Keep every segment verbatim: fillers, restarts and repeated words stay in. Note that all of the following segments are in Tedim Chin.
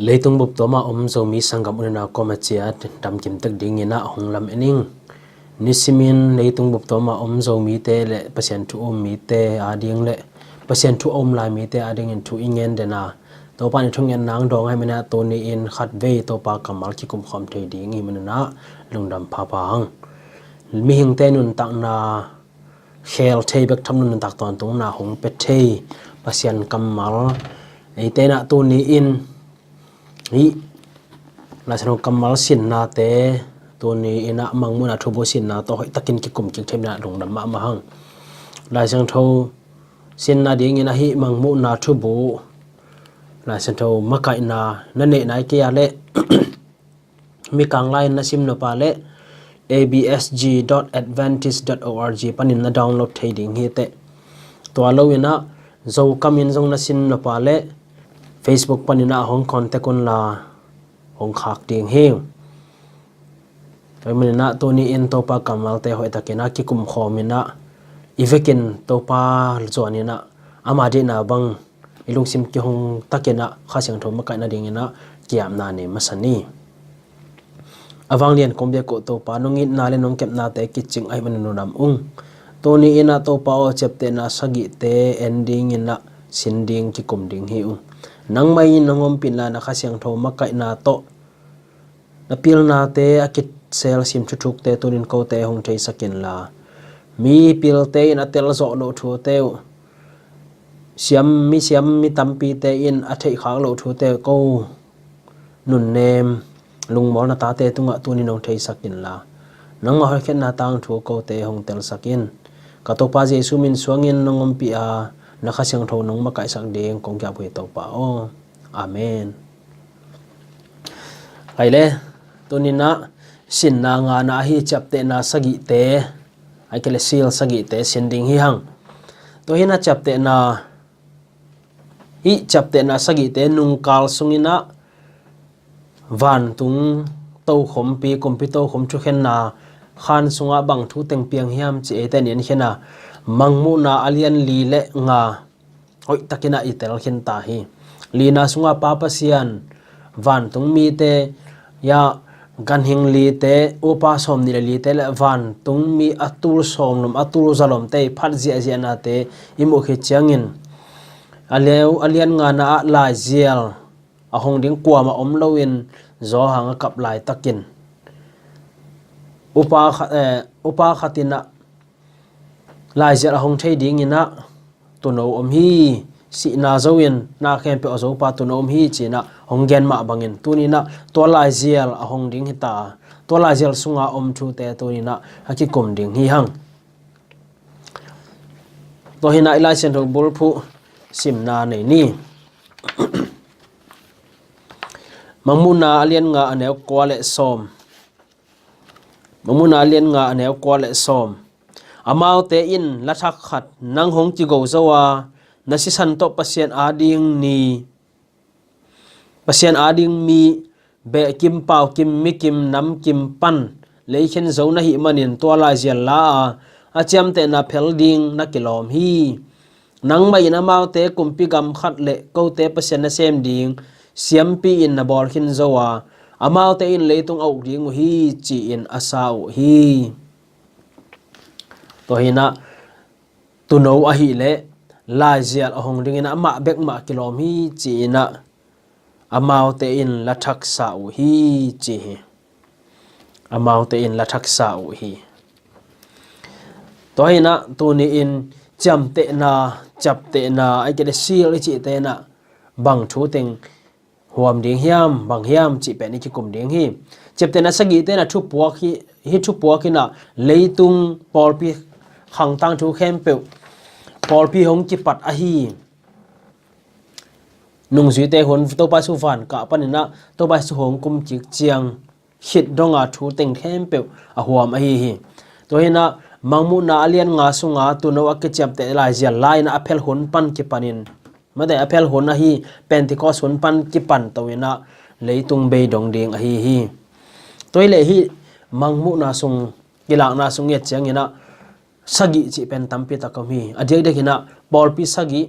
Leitung bup tuama om Zomi sanggam u le nau kawm a ciat damkim tek dingin ah hong lam en ing. Nisimin leitung bup tuama om Zomite le Pasian thu um mite ading le Pasian thu a um lai mite adingin thu i ngen den a, Topa in i thungetna hong dawng ahih manin ah tuni-in khatvei Topa kammal kikum khawm thei ding i hih manin ah lungdam phapha hang. Mihingte nuntakna khel thei bek tham lo, nuntak tawntungna hong pia thei Pasian kammal eite in ah tuni-in hih Lai Siangtho kammal sinnate tuni-in ah Mangmuhna thubu sinna tawh hoihtakin kikum kik thei manin ah lungdam mahmah hang. Lai Siangtho sinna dingin ah hih Mangmuhna thubu Lai Siangtho makaihna na neih nai kei a leh Mikang lai-in na sim nop a leh A B S G dot adventist dot O R G panin na download thei ding hi teh. Tua lo-in ah Zokamin zong na sim nop a leh Facebook panin ah hong contact un la hong khak ding hi. Tua ahih manin ah tuni-in Topa kammalte hoihtakin ah kikum khawm in ah i vekin Topa zuanin ah ama deihna bang i lungsim kihong takin ah Kha Siangtho makaih nadingin ah ki-apna nei masa ni. A vanglian kong biak uh Topa, nong itna le nong kepnate kicing ahih manin lungdam ung. Tuni-in ah Topa aw, ciaptehna sagihte en dingin ah sin ding kikum ding hi ung. Nangmah in nong ompih in la na Kha Siangtho makaihna tawh na pilnate a kisel sim thuthukte tuni-in kote hong theisak in la, mi pilte in a telzawh loh thute uh, siam mi siam mi tampite in a theihkhak loh thute uh ko nunnem lungmawl na tate tungah tuni-in hong theisak in la, nangmah hoihkhiatna tangthu kote hong telsak in. Ka Topa Jesu min suangin nong ompih a na Kha Siangtho nong makaihsak ding kong ki-ap uh hi Topa aw. Amen. Hai le, tuni-in ah sinna ngana ahi ciaptehna sagihte, ahih kei leh seal sagihte sin ding hi hang. Tua hi-in ah ciaptehna, hih ciaptehna sagihte nungkal sungin ah vantung tokhompi, kumpi tokhom thukhenna khan sungah bang thu teng piang hiam cih eite in en khin a, Mangmuhna a lian li le nga hoihtakin ah i tel khin ta hi. Lina sungah Pa Pasian, vantung mite, ya, ganhing lite, upa sawmnih le lite le vantung mi a tul sawmlum, a tul zalomte i phat ziahziahnate i muh khit ciangin a liau, a lian ngana ah laizial a hong ding kuamah om loin Johan a kap laitakin upa khat, eh, upa khat in ah laizial a hong thei dingin ah tuuno om hi, sihna zo-in na khempeuh a zopa tuuno om hi ci-in ah hong gen mah bangin tuni-in ah tua laizial a hong ding hi ta, tua laizial sunga om thute tuni-in ah a kikum ding hi hang. Tua hi-in ah i Lai Siangtho bulphuh simna nei ni. Mangmuhna a lian nga a neu kua le sawm. Mangmuhna a lian nga a neu kua le sawm. Amaute in la thak khat nang hong kigo zo a, na sisan tawh Pasian ading ni, Pasian ading mi, beh kim, pau kim, mi kim, nam kim pan lei khen zo na hih manin tua laizial la a, a ciamtehna phel ding na kilawm hi. Nangmah in amaute kumpi gam khat le kote Pasian nasem ding siampi in na bawl khin zo a, amaute in leitung a uk ding uh hi, ci-in a sa uh hi. Tua hi-in ah tuuno ahih leh laizial a hong dingin amah bek mah kilawm hi, ci-in ah amaute in la thaksa uh hi, ci hi. Amaute in la thaksa uh hi. Tua hi-in ah tuni-in ciamtehna, ciaptehna, ahih kei leh seal i cihte in ah bang thu teng huam ding hiam, bang hiam cih pen i kikum ding hi. Ciaptehna sagihte in ah thupuak hi, hih thupuak in ah leitung pawlpi khangtang thu khempeuh, pawlpi hong kipat ahi nungzuite hun Topa Jesu van kah panin ah Topa Jesu hong kum kik ciang khit donga thu teng khempeuh a huam ahi hi. Tua hi-in ah Mangmuhna a lian nga sunga tuuno a kiciamteh laizial la-in ah a phel hun pan kipanin, mate, a phel hun ahi Pentecost hun pan kipan to-in ah leitung bei dong ding ahi hi. Tua hi leh hih Mangmuhna sung, kilakna sung i et ciangin ah sagih cih pen tampi tak om hi. A diakdiakin ah pawlpi sagih,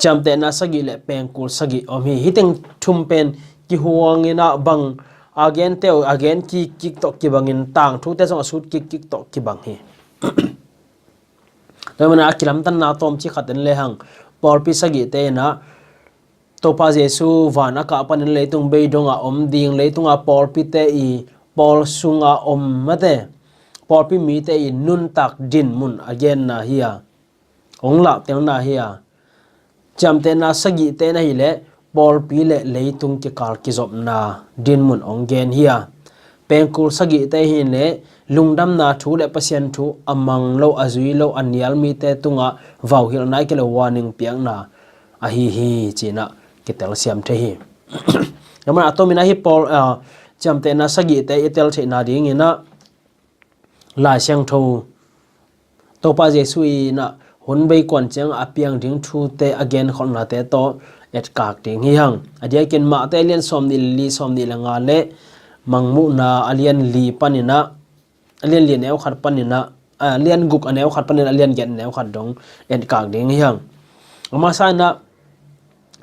ciamtehna sagih le pengkul sagih om hi. Hiteng thum pen kihuangin ah bang a gente uh a gen kikkik tawh kibangin tangthute zong a sut kikkik tawh kibang hi. Tua mana a kilamdanna tawmcik khat en lehang pawlpi sagihte in ah Topa Jesu van a kah panin leitung bei dongah om ding, leitunga pawlpite i pawl sunga om mate pawlpi mite i nuntak dinmun a genna hi a, hong lahtelna hi a, ciamtehna sagihte in ahih leh pawlpi le leitung kikal kizopna dinmun hong gen hi a, pengkul sagihte hi in leh lungdamna thu le Pasian thu a mang lo, a zui lo, a nial mite tungah vauhilhna i kilo warning piakna ahi hi ci-in ah kitelsiam thei hi. Tua mana a tomin ah hih pawl, ah, ciamtehna sagihte i tel theihna dingin ah Lai Siangtho Topa Jesu in ah hun bei kuan ciang a piang ding thute a genkholhnate tawh etkak ding hi hang. A diakin Mate a lian sawmnih le li, sawmnih le nga le Mangmuhna a lian li panin ah, a lian li a neu khat panin ah, a lian guk a neu khat panin a lian giat a neu khat dong etkak ding hi hang. A masa in ah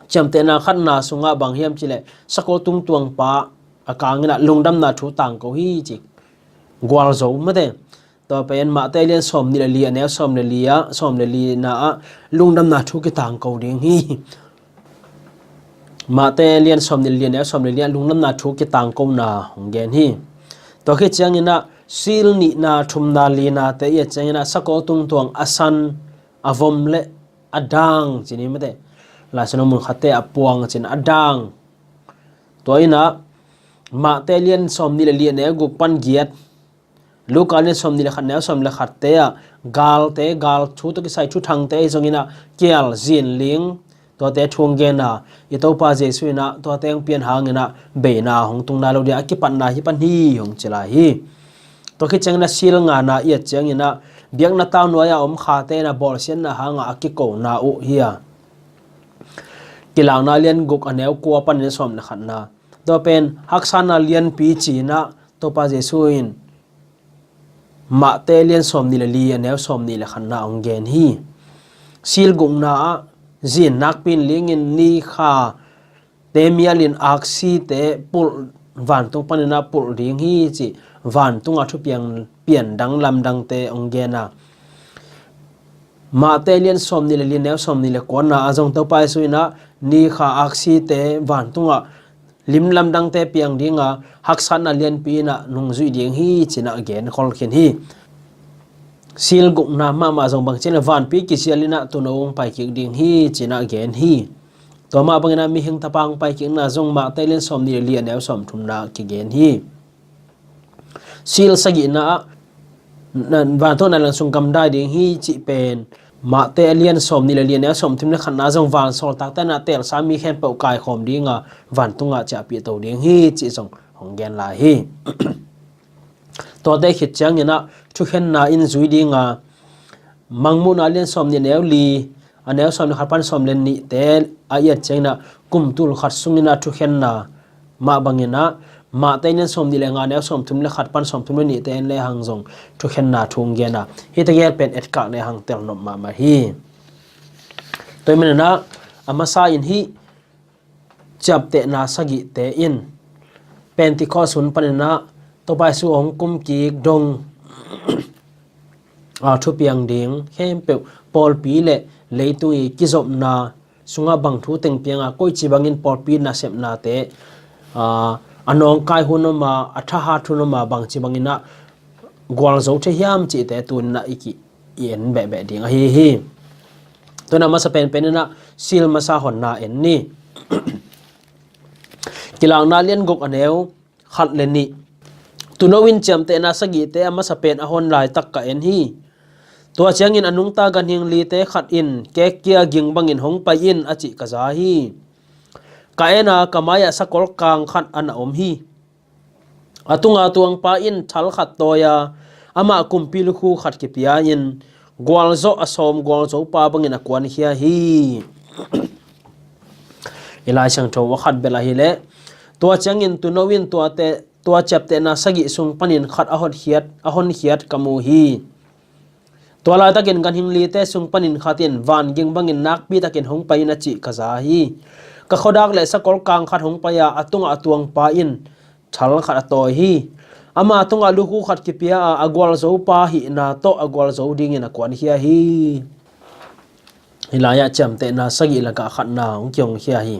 ciamtehna khatna sungah bang hiam cih leh sakol tungtuang pa a kangin ah lungdamna thu tangko hi ci. Gualzo mate. Tua pen Mate a lian sawmnih le li a neu sawm le li ah, sawm le lina ah lungdamna thu kitangko ding hi. Mate a lian sawmnih le li a neu sawm le li ah lungdamna thu kitangkona hong gen hi. Tua khit ciangin ah sil nihna, thumna, linate i et ciangin ah sakol tungtuang a san, a vom le a dang ci ni mate. Lai Siangtho mun khatte a puang cin a dang. Tua in ah Mate a lian sawmnih le li a neu guk pan giat, Luka a lian sawmnih le khat a neu sawm le khatte ah galte, gal thu tawh kisai thuthangte ahi zongin ah kial, zin, ling, tuate thu hong gen a, i Topa Jesu in ah tuate hong pian hangin ah beina hong tung nai lo ding a kipatna hi pan hi hong ci lai hi. Tua khit ciangin ah sil ngana i et ciangin ah biakna tau nuai-a om khate in ah bawlsiatna hangah a kikona uh hi a, Kilakna a lian guk a neu kua panin sawm le khatna. Tua pen haksatna lianpi ci-in ah Topa Jesu in Mate a lian sawmnih le li a neu sawmnih le khatna hong gen hi. Sil gukna ah zin nakpi-in lingin ni kha te mialin aksite pulh, vantung panin ah pulh ding hi ci, vantungah thupiang pian dang lamdangte hong gen a, Mate a lian sawmnih le li a neu sawmnih le kuana ah zong Topa Jesu in ah ni kha aksite vantungah lim lamdangte piang dinga haksatna lianpi in ah nungzuih ding hi ci-in ah genkhol khin hi. Sil gukna mahmah zong bang ci-in ah vanpi kisial in ah tuuno hong paikik ding hi ci-in ah gen hi. Tua mah bangin ah mihing tapa hong paikikna zong Mate a lian sawmnih le li a neu sawmthumna kigen hi. Sil sagihna ah vantung nai langsung gamdai ding hi cih pen Mate a lian sawmnih le li a neu sawmthum le khatna zong vansawltakte in ah teelsa mi khempeuh kaikhawm dinga vantungah ciahpih to ding hi cih zong hong gen lai hi. Tuate khit ciangin ah thukhenna in zui dinga Mangmuhna a lian sawmnih a neu li, a neu sawm le khat pan sawm le nihte a i et ciangin ah kum tul khat sungin ah thukhenna mah bangin ah Mate a lian sawmnih le nga a neu sawmthum le khat pan sawmthum le nihte en lehang zong thukhenna thu hong gen a, hihte gel pen etkak lehang telnop mahmah hi. Tua ahih manin ah a masa in hih ciaptehna sagihte in Pentecost hun panin ah Topa Jesu hong kumkik dong a thupiang ding khempeuh pawlpi le leitung i kizopna sungah bang thu teng pianga koici bangin pawlpi nasepnate, aa, a nawngkai hun om a, a thahat hun om a, bangci bangin ah gualzo thei hiam cihte tuni-in ah i ki i en behbeh ding ahi hi. Tua-in ah masa penpen in ah sil masa honna en ni. Kilakna lian guk a neu khat le nih. Tuuno in ciamtehna sagihte a masa pen a hon laitak ka en hi. Tua ciangin a nungta ganhing lite khat in, kekkia ging bangin hong pai in a cih ka za hi. Ka en a, ka mai-ah sakol kang khat a na om hi. A tunga tuangpa in thal khat tawi a, amah kumpi lukhu khat kipia in, gualzawh a sawm gualzopa bangin a kuankhia hi. I Lai Siangtho a khat bel ahih leh, tua ciangin tuuno in tuate, tua ciaptehna sagih sung panin khat a hotkhiat, a honkhiat ka mu hi. Tua laitakin ganhing lite sung panin khat in van ging bangin nakpi takin hong pai in a cih ka za hi. Ka khuadak le sakol kang khat hong pai a, a tungah a tuangpa in thal khat a tawi hi. Ama tungah lukhu khat kipia a, a gualzopa hihna tawh a gualzo dingin a kuankhia hi. Hih lai-ah ciamtehna sagih lakah khatna hong kihongkhia hi.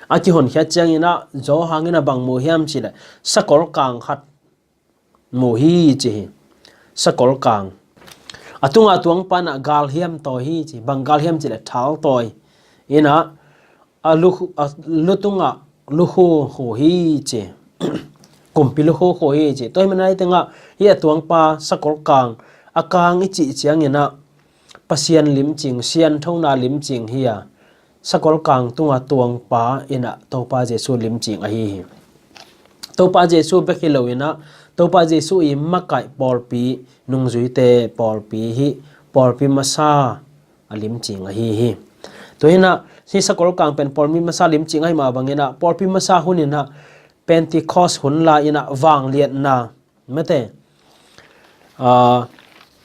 A kihonkhiat ciangin ah Johan in a bang mu hiam cih leh sakol kang khat mu hi ci hi. Sakol kang. A tungah a tuangpa in ah galhiam tawi hi ci. Bang galhiam cih leh thal tawi. In ah a lu, a lu tungah lukhu khu hi ci. Kumpi lukhu khu hi ci. Tua hi man a, hih tengah hih a tuangpa sakol kang, a kang i cih ciangin ah Pasian limcing, sianthona limcing hi a, sakol kang tunga tuangpa in ah Topa Jesu limcing ahi hi. Topa Jesu bek hi lo in ah, Topa Jesu i makaih pawlpi, nungzuite pawlpi hi, pawlpi masa a limcing ahi hi. Tua hi in ah, hih sakol kang pen pawlpi masa limcing ahi mah bangin ah, pawlpi masa hun in ah, Pentecost hun lai in ah vangliatna, mate, ah,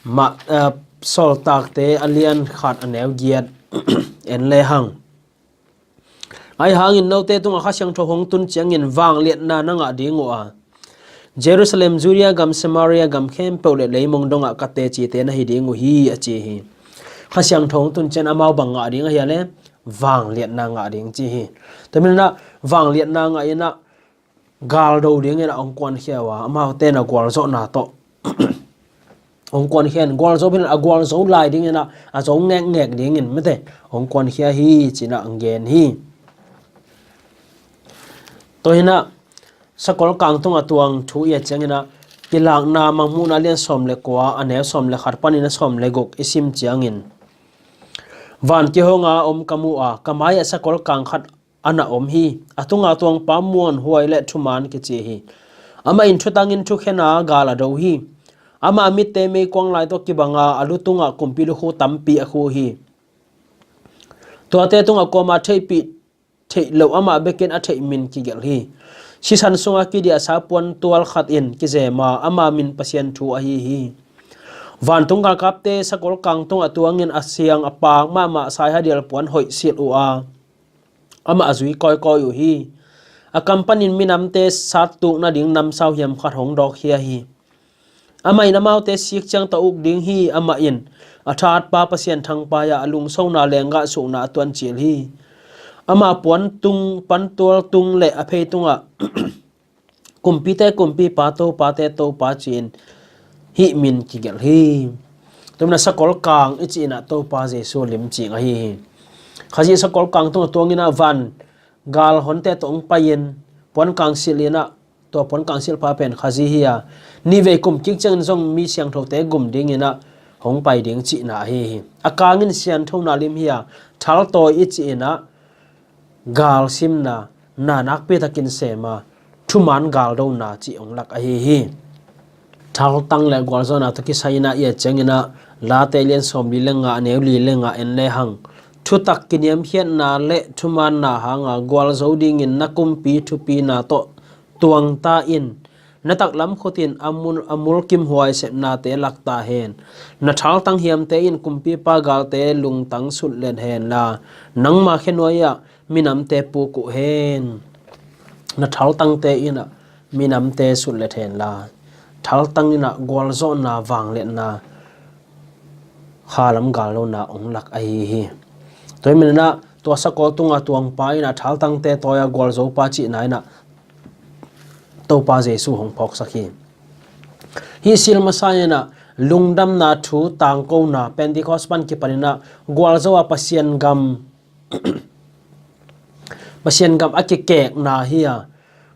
ma, ah, Sawltakte a lian khat a neu giat en lehang. Ahi hangin note tungah Kha Siangtho hong tun ciangin vangliatna na ngah ding uh a, Jerusalem, Judea gam, Samaria gam khempeuh le leimong dongah ka tecite na hi ding uh hi, a ci hi. Kha Siangtho hong tun ciang amau bang ngah ding ahia leh, vangliatna ngah ding ci hi. Tua manin ah vangliatna ngah in ah galdo dingin ah hong kuankhia uh a, amaute in ah gualzawhna tawh hong kuankhia in, gualzo pen a gualzo lai dingin ah, a zo ngekngek dingin, mate, hong kuankhia hi ci in ah hong gen hi. Tua hi in ah sakol kang tunga tuang thu i et ciangin ah, Kilakna Mangmuhna lian sawm le kua, a neu sawm le khat panin a sawm le guk i sim ciangin, van kihonga om ka mu a, ka mai-ah sakol kang khat a na om hi. A tunga tuangpa muanhuai le thuman kici hi. Amah in thutangin thukhena gal a do hi. Ama mitte meikuang lai tawh kibanga a lu tungah kumpi lukhu tampi a khu hi. Tuate tungah kuama theihpih theih loh amah bekin a theih min kigelh hi. Sisan sunga kidiahsa puantual khat in kizema ama min Pasian thu ahi hi. Vantung galkapte sakol kang tungah tuangin a siang a paak mahmah saihadial puan hoih silh uh a, amah a zui kawikawi uh hi. A kam panin minamte sattuk nading namsau hiam khat hong dawkkhia hi. Amah in amaute sik ciang tawh uk ding hi. Amah in a thatpa Pasian thangpai-ah a lungsona lenggah suhna a tuancil hi. Ama puantung, puantual tung le a phei tungah kumpite kumpipa, topate topa ci-in hih min kigelh hi. Tua manin ah sakol kang i cih in ah Topa Jesu limcing ahi hi. Khazih sakol kang tungah tuangin ah van gal honte tawh hong pai-in puankang silh in ah, tua puankang silhpa pen Khazih hi a, nihvei kum kik ciangin zong mi siangthote gum dingin ah hong pai ding cihna ahi hi. A kang in sianthona lim hi a, thaltawi i cih in ah galsimna, na nakpi takin sem a, thuman galdona cih hong lak ahi hi. Thaltang le gualzawhna tawh kisai in ah i et ciangin ah, Late lian sawmli le nga, a neu li le nga en lehang, thutak kiniamkhiatna le thumaanna hanga gualzo dingin na kumpi thupina tawh tuangta in, na taklam khut in a mul, a mulkimhuai sepnate lakta hen. Na thaltang hiamte in kumpipa galte lungtang sutlet hen la, nangma khenuai-ah minamte puk uh hen. Na thaltangte in ah minamte sutlet hen la, thaltang in ah gualzawhna, vangliatna, khalam galdona hong lak ahi hi. Tua hi manin ah tua sakol tunga tuangpa in ah thaltangte tawi-a gualzopa cihna in ah Topa Jesu hong phawksak hi. Hih sil masa in ah lungdamna thu tangkona, Pentecost pan kipan in ah gualzo a Pasian gam, Pasian gam a kikekna hi a,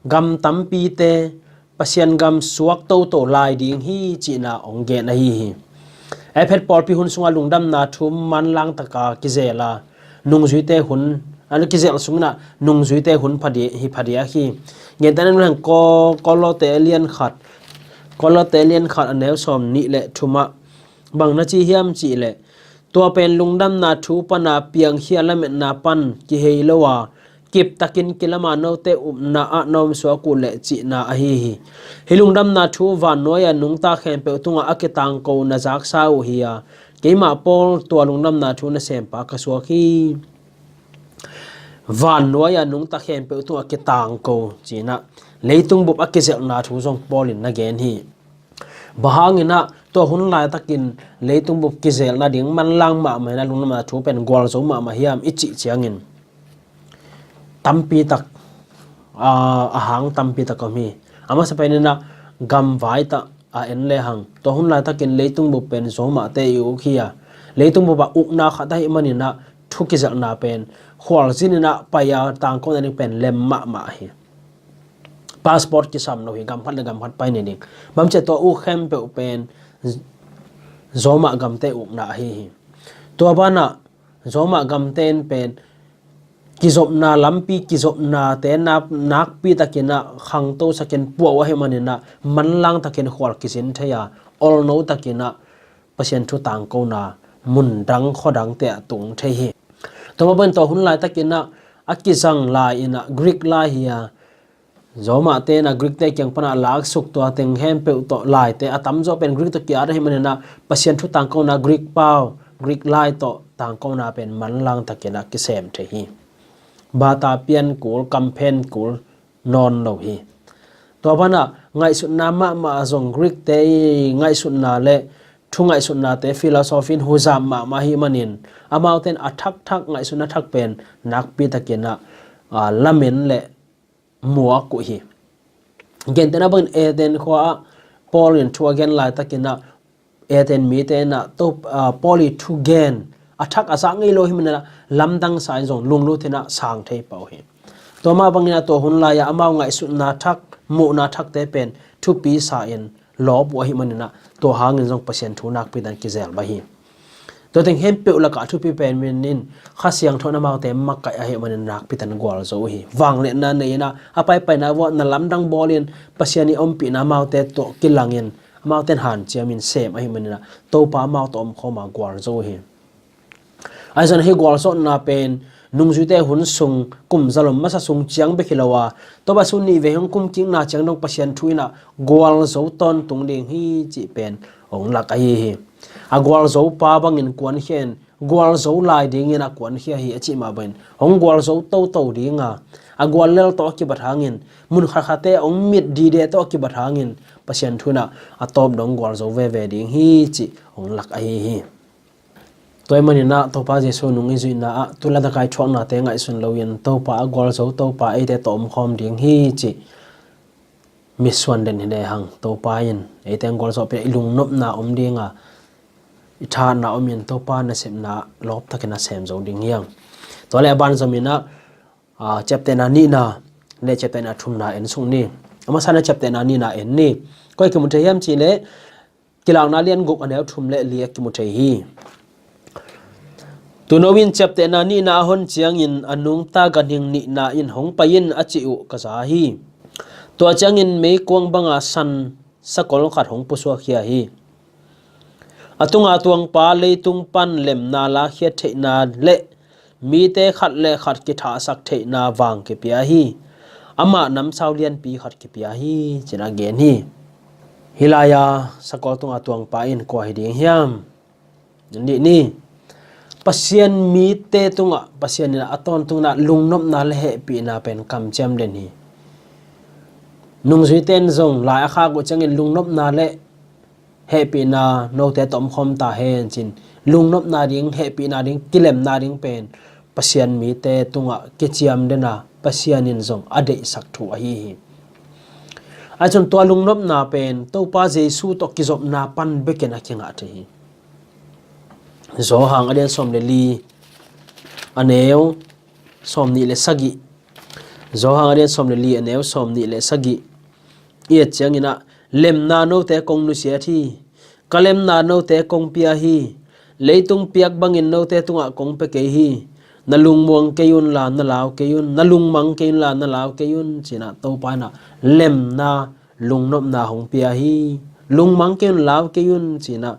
gam tampite Pasian gam suak toto lai ding hi cihna hong gen ahi hi. Efesa pawlpi hun sungah lungdamna thu manlang taka kizel a, nungzuite hun, a kizel sungin ah nungzuite hun phadiak hi, phadiak hi. Gentehna in ah Ko, Kolose lian khat, Kolose lian khat a neu sawmnih le thumah bang na ci hiam cih leh, tua pen lungdamna thu pana piangkhia lametna pan kihei lo a, kiptakin kilama note upna ah na omsuak uh leh cihna ahi hi. Hih lungdamna thu vannuai-a nungta khempeuh tungah a kitangko na zaksa uh hi-a, keimah Paul tua lungdamna thu nasempa ka suak hi. Vannuai-a nungta khempeuh tungah kitangko cinah leitung bup a kizelhna thu zong Paul in na gen hi. Bang hanginah tua hun laitakin leitung bup kizelna ding manlang mahmah inah lungdamna thu pen gualzo mahmah hiam i cih ciangin tampi tak, a, a hang tampi tak om hi. A masa pen inah gamvai tah a en lehang tua hun laitakin leitung bup pen Zomahte i uk hi a, leitung bup a ukna khat ahih maninah thu kizelhna pen khualzin inah pai a tangkona ding pen lem mahmah hi. Passport kisam lo hi, gam khat le gam khat pai ni ding. Bamcia tua uk khempeuh pen Zomah gamte ukna ahi hi. Tua banah Zomah gamte in pen kizopna lampi, kizopnate nak, nakpi takinah khangto sakin puah uh ahih maninah manlang takin khual kizin thei a, olno takinah Pasian thu tangkona mundang khuadangte ah tung thei hi. Tua mah bangin tua hun laitakinah a kizang lai inah Greek lai hi a, Zomahte inah Greekte kiang panah laksuk tua teng khempeuh tawh laite a tamzaw pen Greek tawh ki-at ahih maninah Pasian thu tangkona Greek pau, Greek lai tawh tangkona pen manlang takinah kisem thei hi. Bata pian kul, kamphen kul nawn lo hi. Tua banah ngaihsutna mahmah a zong Greekte i ngaihsutna le thu ngaihsutnate philosophy in huzam mahmah ahih manin amaute in a thakthak ngaihsutna thak pen nakpi takinah, a, lamen le muak uh hi. Gentehna bangin Athens khua-ah Paul in thu a gen laitakinah Athens mite inah to, a, Paul i thu gen a thak a zak ngei lo ahih maninah lamdang sa in zong lunglut inah sang thei pah uh hi. Tua mah bangin a tua hun lai-ah amau ngaihsutna thak, muhna thakte pen thupi sa in lawp uh ahih maninah tua hangin zong Pasian thu nakpi takin kizel beh hi. Tua teng khempeuh lakah thupi pen in Kha Siangtho in amaute makaih ahih manin nakpi takin gualzo uh hi. Vangliatna nei inah a paipaina vuah na lamdang bawlin Pasian i ompihna amaute tawh kilangin amaute in hanciamin sem ahih maninah Topa amau tawh omkhawm a gualzo uh hi. Ahi zongin hih gualzawhna pen nungzuite hun sung kum zalom masa sung ciang bek hi lo a, Topa Jesu nih vei hong kumkikna ciang dong Pasian thu inah gualzo tawntung ding hi cih pen hong lak ahi hi. A gualzo pa bangin kuankhia in gualzo lai dingin a kuankhia hi a cih mah bangin hong gualzo toto ding a, a gual lel tawh a kibat hangin, mun khatkhatte hong mit dide tawh a kibat hangin Pasian thu inah a tawp dong gualzo veve ding hi cih hong lak ahi hi. Tua ahih maninah Topa Jesu nung i zuihna ah tu laitakin i thuaknate ngaihsun loin Topa a gualzo Topa eite tawh omkhawm ding hi cih mitsuan den hi lehang Topa in eite hong gualzawhpih a, i lungnopna om ding a, i thahatna om in Topa nasepna lawp takin a sem zo ding hi hang. Tua le a ban zominah, a, ciaptehna nihna le ciaptehna thumna en suk ni. A masa inah ciaptehna nihna en ni. Koi kimu thei hiam cih leh Kilakna lian guk a neu thum le li a kimu thei hi. Tuuno in ciaptehna nihna a hon ciangin a nungta ganhing nihna in hong pai in a cih uh ka za hi. Tua ciangin meikuang banga san sakol khat hong pusuakkhia hi. A tunga tuangpa leitung pan lemna lakhia theihna le mite khat le khat kithahsak theihna vang kipia hi. Amah namsau lianpi khat kipia hi, ci-in a gen hi. Hih lai-a sakol tunga tuangpa in kua hi ding hiam? Nih ni. Pasian mite tungah Pasian in a tawntung inah lungnopna le hehpihna pen kamciam den hi. Nungzuite in zong lai a khak uh ciangin lungnopna le hehpihna note tawh omkhawm ta hen ci-in, lungnopna ding, hehpihna ding, kilemna ding pen Pasian mite tungah kiciam den a, Pasian in zong a deihsak thu ahi hi. Ahi zongin tua lungnopna pen Topa Jesu tawh kizopna pan bekin a kingah thei hi. Johan a lian sawm le li, a neu sawm nih le sagih. Johan a lian sawm le li, a neu sawm nih le sagih. I et ciangin ah, lemna note kong nusiat hi. Ka lemna note kong pia hi. Leitung piak bangin note tungah kong pia kei hi. Na lungmuang kei unla na lau kei un. Na lungmang kei unla na lau kei un, ci-in ah Topa in ah lemna, lungnopna hong pia hi. Lungmang kei un, lau kei un, ci-in ah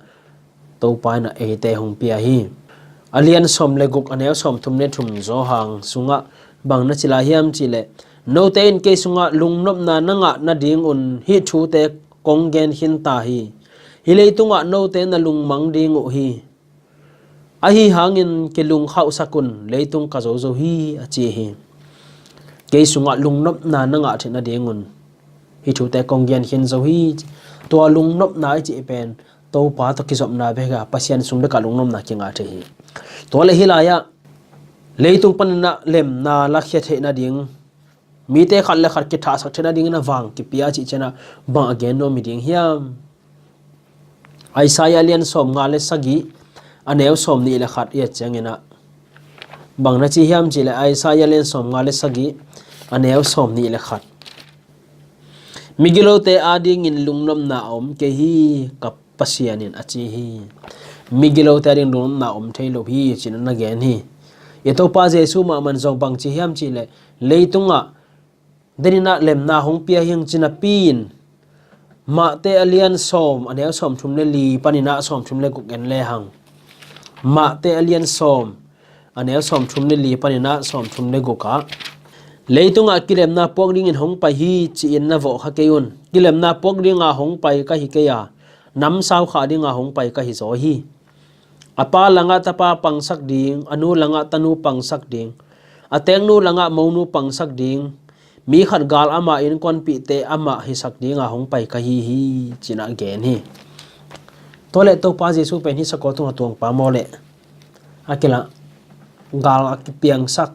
Topa in ah eite hong pia hi. A lian sawm le guk, a neu sawm thum le thum Johan sungah Bang na ci lai hiam cih leh, note in kei sungah lungnopna na ngah nadingun hih thute kong gen khin ta hi. Hih leitungah note na lungmang ding uh hi. Ahi hangin kilungkhauhsak un, leitung ka zo zo hi, a ci hi. Kei sungah lungnopna na ngah theih nadingun hih thute kong gen khin zo hi. Tua lungnopna i cih pen Topa tawh kizopna bek a, Pasian sung bek a lungnopna kingah thei hi. Tua leh hih lai-ah leitung panin ah lemna lakhia theih nading, mite khat le khat kithahsak theih nadingin a vang kipia cih ciangin ah bang a gen nuam hi ding hiam? Isaiah lian sawmnga le sagih, a neu sawmnih le khat i et ciangin ah bang na ci hiam cih leh, Isaiah lian sawmnga le sagih, a neu sawmnih le khat. Migilote adingin lungnopna a om kei hi, ka Pasian in a ci hi. Migilote ading lungnopna a om thei lo hi, ci-in na gen hi. I Topa Jesu mahmah in zong bang ci hiam cih leh, leitungah denin ah lemna hong pia hi hang, ci napi-in Mate a lian sawm, a neu sawmthum le li panin ah sawmthum le guk en lehang. Mate a lian sawm, a neu sawmthum le li panin ah sawmthum le guk ah, leitungah kilemna puak dingin hong pai hi, ci-in na vawh kha kei un. Kilemna puak dinga hong pai ka hi kei a, namsau khah dinga hong pai ka hi zaw hi. A pa langah tapa pangsak ding, a nu langah tanu pangsak ding, a teeknu langah monu pangsak ding, mi khat gal ama innkuanpihte amah hisak dinga hong pai ka hi hi, ci-in ah gen hi. Tua leh Topa Jesu pen hih sakol tungah tuangpa maw leh, a kilah, gal a kipiangsak,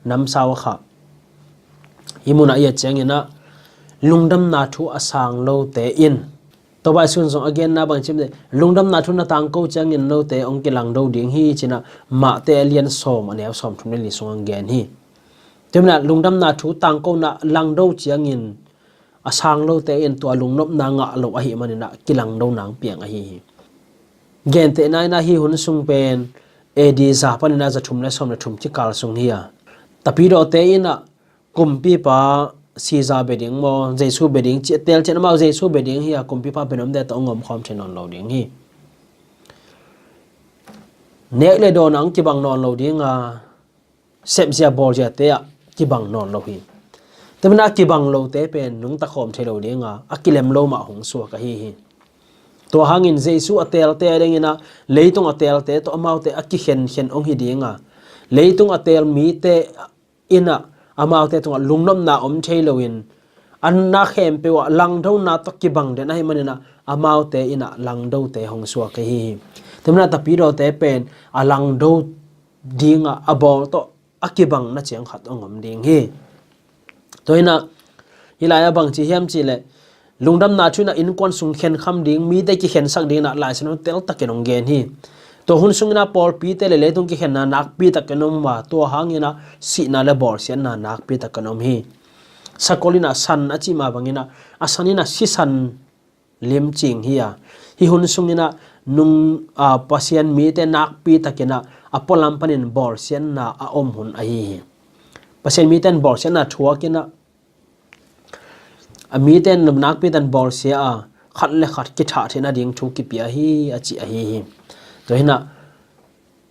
namsau a khah. Hih munah i et ciangin ah lungdamna thu a sang lote in, Topa Jesu in zong a genna bang ci hiam cih leh, lungdamna thu na tangko ciangin note hong kilangdo ding hi, ci-in ah Mate a lian sawm, a neu sawmthum le li sungah hong gen hi. Tua manin ah lungdamna thu tangkona langdo ciangin a sang lote in tua lungnopna ngah lo ahih manin ah kilangdo nang piang ahi hi. Gentehna in ah hih hun sung pen A D za panin ah za thum le sawm le thum kikal sung hi a, tapidawte in ah kumpipa Caesar bia ding maw, Jesu bia ding ci a teel ciangin amau Jesu bia ding hi a, kumpipa bia nuamte tawh hong omkhawm thei nawn lo ding hi. Nek le dawn ah hong kibang nawn lo ding a, sepzia bawlziate ah kibang nawn lo hi. Tua manin ah kibang lote pen nungta khawm thei lo ding a, a kilem lo mah hong suak ahi hi. Tua hangin Jesu a teelte adingin ah leitung a teelte tawh amaute a kikhenkhen hong hi ding a, leitung a teel mite in ah amaute tungah lungnopna om thei loin, a na khempeuh ah langdona tawh kibang den ahih manin ah amaute in ah langdote hong suak ahi hi. Tua manin ah tapidawte pen a langdo ding a, a bawl tawh a kibangna ciang khat hong om ding hi. Tua hi-in ah hih lai-ah bang ci hiam cih leh, lungdamna thu in ah innkuan sung khenkham ding, mite kikhensak dingin ah Lai Siangtho teltakin hong gen hi. Tua hun sungin ah pawlpite le leitung kikhenna nakpi takin om a, tua hangin ah sihna le bawlsiatna nakpi takin om hi. Sakol in ah san a cih mah bangin ah, a san in ah sisan limcing hi a, hih hun sungin ah nung, aa, Pasian mite nakpi takin ah a pualam panin bawlsiatna a om hun ahi hi. Pasian mite in bawlsiatna thuakin ah, a mite in nakpi takin bawlsia a, khat le khat kithah theihna ding thu kipia hi, a cih ahi hi. Tua hi-in ah,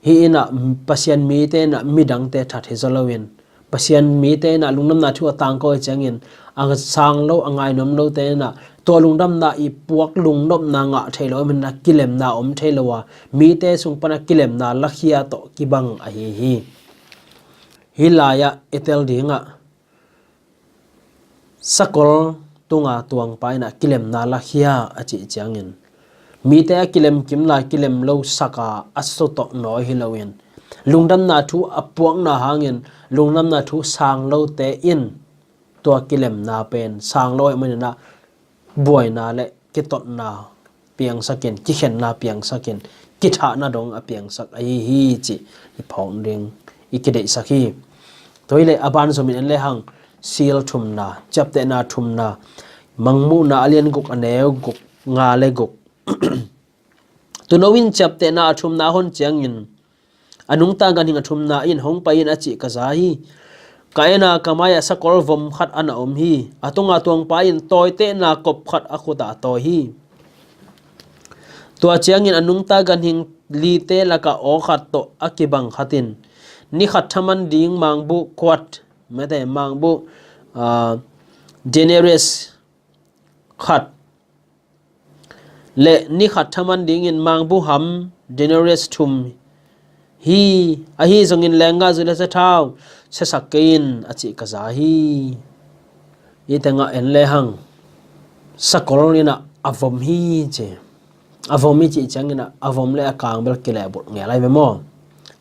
hih in ah Pasian mite in ah midangte that hi zaw loin, Pasian mite in ah lungdamna thu a tangko ahih ciangin, a sang lo, a ngai nuam lote in ah tua lungdamna i puak lungnopna ngah thei lo ahih manin ah kilemna om thei lo a, mite sung pan ah kilemna lakhia tawh kibang ahi hi. Hih lai-ah i tel ding ah, sakol tunga tuangpa in ah kilemna lakhia a cih ciangin, mite a kilemkim lai, kilem lo sak a, a sutawh nawi hi loin, lungdamna thu a puakna hangin lungdamna thu sang lote in tua kilemna pen sang lo ahih manin ah buaina le kitotna piangsakin, kikhenna piangsakin, kithahna dong a piangsak ahi hi cih i phawk ding i kideihsak hi. Tua hi leh a ban zomin en lehang, Sil thumna, Ciaptehna thumna, Mangmuhna a lian guk, a neu guk, nga le guk. Tuuno in Ciaptehna a thumna a hon ciangin, a nungta ganhing a thumna in, "Hong pai in," a cih ka za hi. Ka en a, ka mai-ah sakol vom khat a na om hi. A tunga tuangpa in tawitehna kop khat a khut ah a tawi hi. Tua ciangin a nungta ganhing lite lakah aw khat tawh a kibang khat in, "Ni khat thaman ding mangbuh kuat mate mangbuh, ah, denarius khat le ni khat thaman dingin mangbuh ham denarius thum hi, ahi zongin lenggahzu le sathau siasak kei in a cih ka za hi. Hih tengah en lehang sakol inah a vom hi ci. A vom hi cih cianginah a vom le a kang bel kilehbulh ngel ahi ve maw?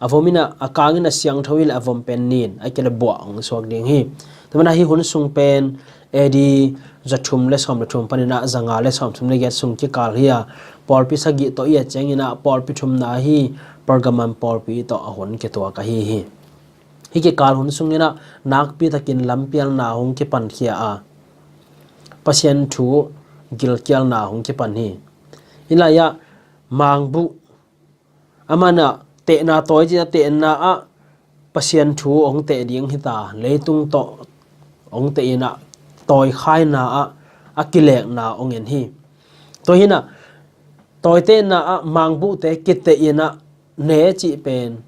A vom inah a kang inah siangtho hi le a vom pen nin a kile buah hong suak ding hi. Tua manah hih hun sung pen A D za thum le sawm le thum paninah za nga le sawm thum le giat sung kikal hi a, pawlpi sagih tawh i et cianginah pawlpi thumna ahi Pergamum pawlpi tawh a hun kituak ahi hi. Hih kikal hun sunginah nakpi takin lampialna hong kipankhia a, Pasian thu gilkialna hong kipan hi. Hih lai-ah mangbuh a manah tehna tawi cih a tehna ah Pasian thu hong teh ding hita, leitung tawh hong teh inah tawikhaina ah a kilekna hong en hi. Tua hinah tawitehna ah mangbuhte kiteh inah ne cih pen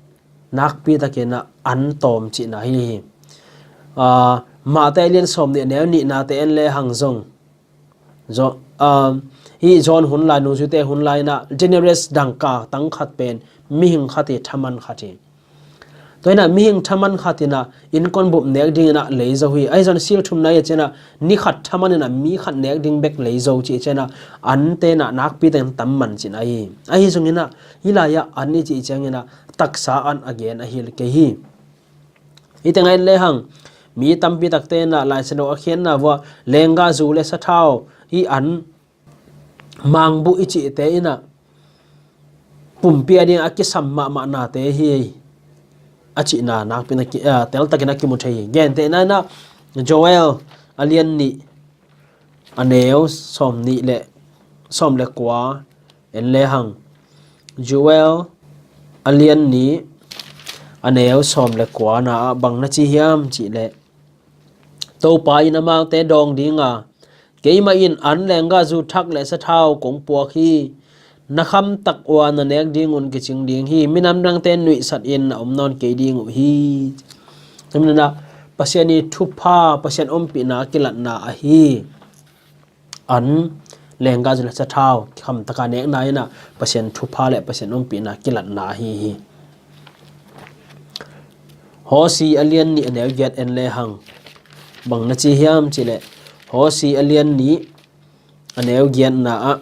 nakpi takinah an tawm cihna hi hi. Ah, Mate a lian sawm nih a neu nihnate en lehang zong Zo-, um, hih John hun lai, nungzuite hun lai inah denarius dangka tang khat pen mihing khat hi, thaman khat hi. Tua inah mihing thaman khat inah innkuan bup nek ding inah lei zo hi. Ahi zong sil thumna i et cianah ni khat thaman inah mi khat nek ding bek lei zo cih cianah ante inah nakpi takin tam man cihna hi. Ahi zong inah hih lai-ah an i cih cianginah taksa an a gen a hi kei hi. Hih tengah en lehang mi tampi takte inah Lai Siangtho a khiatna vuah lenggahzu le sathau hih an mangbuh i cihte inah pumpi a ding a kisam mahmah nate hi a cihna nakpi inah ki-, ah, teltakin a kimu thei hi. Gentehna inah Joel a lian nih a neu sawm nih le sawm le kua en lehang, Joel a lian nih a neu sawm le kuana ah bang na ci hiam cihleh, Topa in amaute dawng dinga, keimah in an lenggahzu thak le sathau kong puak hi. Na khamtak ua na nek dingun kicing ding hi. Minam dangte nuihsat in na om nawn kei ding uh hi. Tua maninah Pasian i thupha, Pasian ompihna kilatna ahi. An lenggahzu le sathau khamtaka nekna inah Pasian thupha le Pasian ompihna kilatna ahi hi. Hosea a lian nih a neu giat en lehang bang na ci hiam cihleh, Hosea a lian nih a neu giatna ah,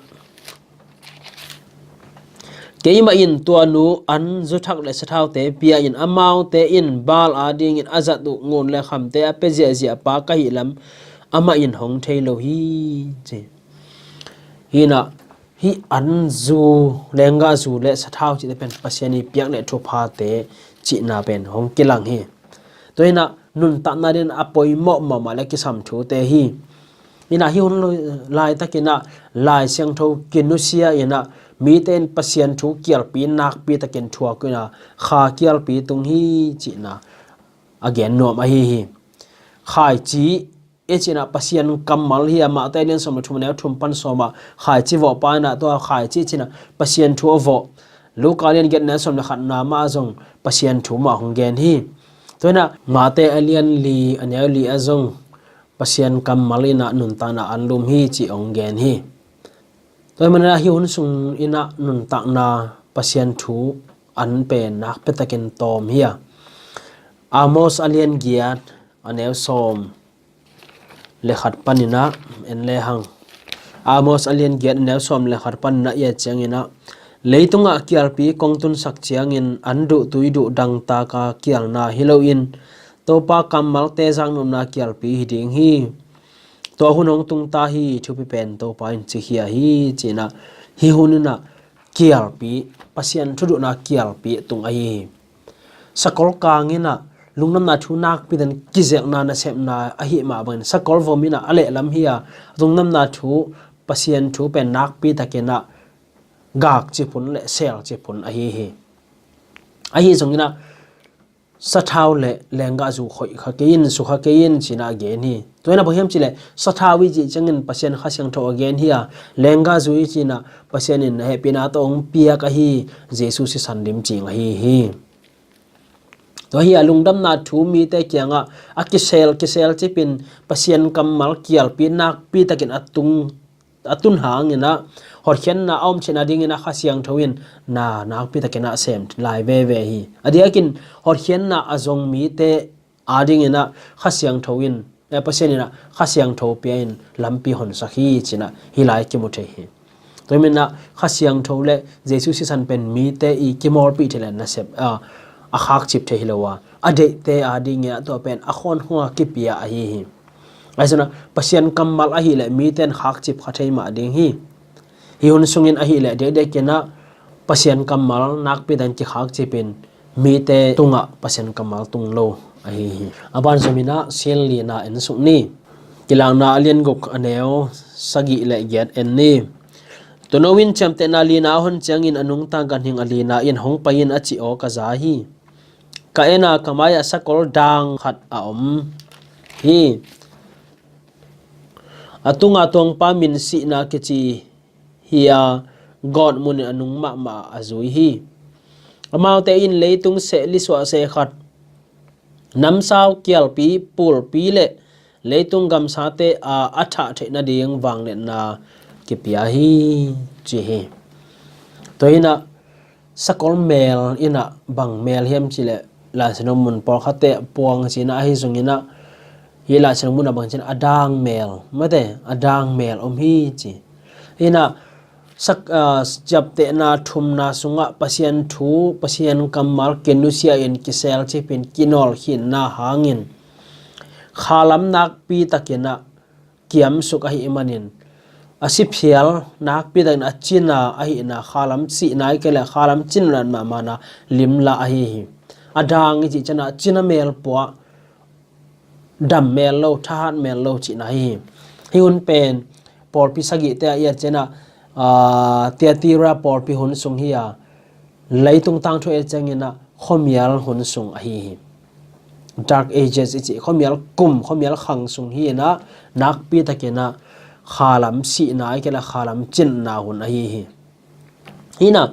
keimah in tua nu an zuthak le sathaute pia in, amaute in Baal adingin a zat uh ngun le khamte a pia ziahziah pa ka hih lam amah in hong thei lo hi, ci. Hinah hih an zu, lenggahzu le sathau cihte pen Pasian i piak le thuphate cihna pen hong kilang hi. Tua hinah nuntakna dingin a poimawh mahmah le kisam thute hi. Inah hih hun laitakinah Lai Siangtho kinusia inah mite in Pasian thu kialpi nakpi takin thuak inah kha kialpi tung hi cihna a gen nuam ahi hi. Khaici i cinah Pasian kammal hi a, Mate lian sawm le thum a neu thum pan sawmah khaici vawhpa inah tua khaici cinah Pasian thu a vawh. Luka lian giat neu sawm le khatna mah a zong Pasian thu mah hong gen hi. Tua inah Mate a lian li a neu li a zong Pasian kammal inah nuntakna an lum hi cih hong gen hi. Tua hi maninah hih hun sung inah nuntakna Pasian thu an pen nakpi takin tawm hi a, Amos a lian giat a neu sawm le khat paninah en lehang, Amos a lian giat a neu sawm le khat paninah i et cianginah, leitungah kialpi kong tunsak ciangin an duh tui duh dangtaka kialna hi loin Topa kammalte zaknopna kialpi hi ding hi. Tua hun hong tungta hi, thupi pen Topa in cikhia hi cinah hih hun inah kialpi, Pasian thuduhna kialpi tung ahi hi. Sakol kang inah lungdamna thu nakpi takin kizelhna nasepna ahi mah bangin sakol vom inah a lehlam hi a, lungdamna thu, Pasian thu pen nakpi takinah gakci phun le selci phun ahi hi. Ahi zonginah sathau le lenggahzu khoih kha kei in, su kha kei in cinah a gen hi. Tua inah bang hiam cihleh sathau i cih ciangin Pasian Kha Siangtho a gen hi a, lenggahzu i cinah Pasian in a hehpihna tawh hong piak ahi, Jesu sisan lim cing ahi hi. Tua hi a lungdamna thu mite kiangah a kisel, kisel cipin Pasian kammal kialpi nakpi takin a tung, a tun hanginah hotkhiatna a om theihna dinginah Kha Siangtho in na nakpi takinah sem lai veve hi. A diakin hotkhiatna a zong mite a dinginah Kha Siangtho in, eh, Pasian inah Kha Siangtho pia in lampi honsak hi cinah hih lai kimu thei hi. Tua hi manah Kha Siangtho le Jesu sisan pen mite i kimawlpih thei le nasep, ah, a khakcip thei hi lo a, a deihte a dinginah tua pen a khawnkhunga kipia ahi hi. Ahi zongin ah Pasian kammal ahih leh mite in khakcip kha thei mah ding hi. Hih hun sungin ahih leh diakdiakinah Pasian kammal nakpi takin kikhakcipin mite tungah Pasian kammal tung lo ahi hi. A ban zominah Sil lina en suk ni. Kilakna a lian guk a neu sagih le giat en ni. Tuuno in ciamtehna lina a hon ciangin a nungta ganhing a lina in hong pai in a cih aw ka za hi. Ka en a ka mai-ah sakol dang khat a om hi. A tunga tuangpa min Sihna kici hi a, gawtmun in a nung mahmah a zui hi. Amaute in leitung seh lisuah seh khat, namsau kialpi, pulpi le leitung gamsate a, a thah theih nading vangliatna kipia hi, ci hi. Tua hinah sakol mel inah bang mel hiam cihleh Lai Siangtho mun pawlkhatte puang cinah ahi zonginah hih Lai Siangtho munah bang cinah a dang mel, mate, a dang mel om hi ci. Hinah sak, ah, ciaptehna thumna sungah Pasian thu, Pasian kammal kinusia in kiselcipin kinawlkhinna hangin khalam nakpi takinah kiamsuk ahih manin a siphial nakpi takin a cina ahihna khalam sihna i kei le khalam cin lat mahmahna limla ahi hi. A dang i cih cianah cina mel puah dam mel lo, thahat mel lo cihna hi hi. Hih hun pen pawlpi sagihte a i et cianah, ah, Tiatira pawlpi hun sung hi a, leitung tangthu et cianginah khuamial hun sung ahi hi. Dark Ages i cih khuamial kum, khuamial khang sung hi inah nakpi takinah khalam sihna i kei le khalam cinna hun ahi hi. Hinah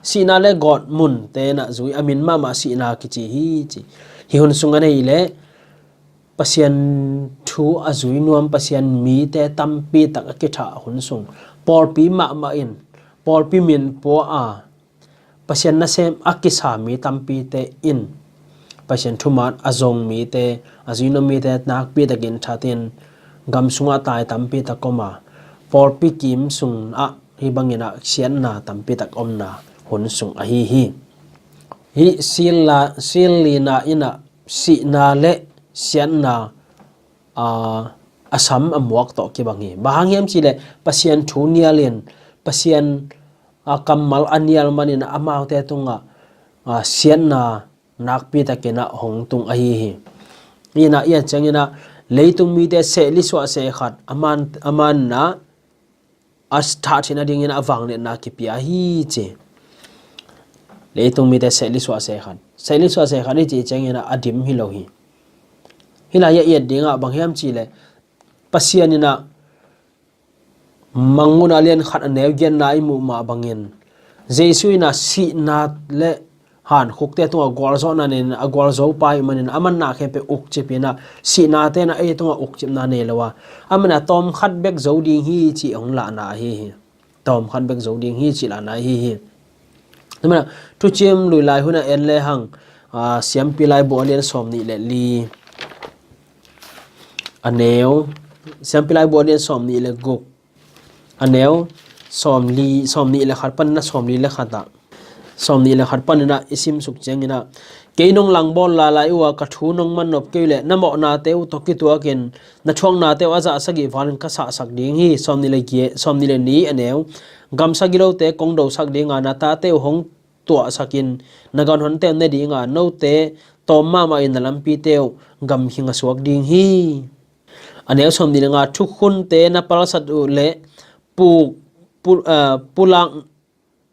sihna le gawtmun tenah zui a min mahmah Sihna kici hi ci. Hih hun sung a nei le Pasian thu a zui nuam Pasian mite tampi tak a kithah hun sung, pawlpi mahmah in, pawlpi min pua a Pasian nasem a kisa mi tampite in Pasian thuman a zong mite, a zui nuam mite nakpi takin thatin gam sungah tai tampi tak om a, pawlpi kim sungah hih banginah siatna tampi tak omna hun sung ahi hi. Hih Sil la, Sil lina inah sihna le siatna, aa, a sam a muak tawh kibang hi. Bang hang hiam cihleh Pasian thu nialin, Pasian, aa, kammal a nial manin amaute tungah, aa, siatna nakpi takinah hong tung ahi hi. Inah i et cianginah leitung mite seh lisuah seh khat a man, a manna a thah theih nadingin a vangliatna kipia hi ci. Leitung mite seh lisuah seh khat, seh lisuah seh khat i cih cianginah a dim hi lo hi. Hih lai-ah i et dingah bang hiam cihleh Pasian inah Mangmuhna lian khat a neu giatna i muh mah bangin Jesu inah sihna le hankhukte tungah gualzawhna nei in a gualzo pa ahih manin a manna khempeuh ukcip inah sihnate inah ei tungah ukcipna nei lo a, a manah tawmkhat bek zo ding hi cih hong lahna ahi hi. Tawmkhat bek zo ding hi cih lahna ahi hi. Tua manah Thuciam Lui lai hunah en lehang, aa, Siampi Laibu a lian sawmnih le li a neu, Siampi Laibu a lian sawmnih le guk a neu sawmli, sawmnih le khat panin a sawmli le khat ah, sawmnih le khat panin ah i simsuk ciangin ah, kei nong langbawl lailai uh a, ka thu nong mannop kei uh leh na mawhnate uh tawh kituakin na thuaknate uh a zah sagih valin ka sahsak ding hi. Sawmnih le giat, sawmnih le nih a neu, gamsa gilote kong dosak dinga na tate uh hong tuahsakin na ganhonte uh ne dinga note tawm mahmahin na lampite uh gamhing a suak ding hi. A neu sawmnih le nga, thukhunte na palsat uh leh pu, pu, ah, pulak,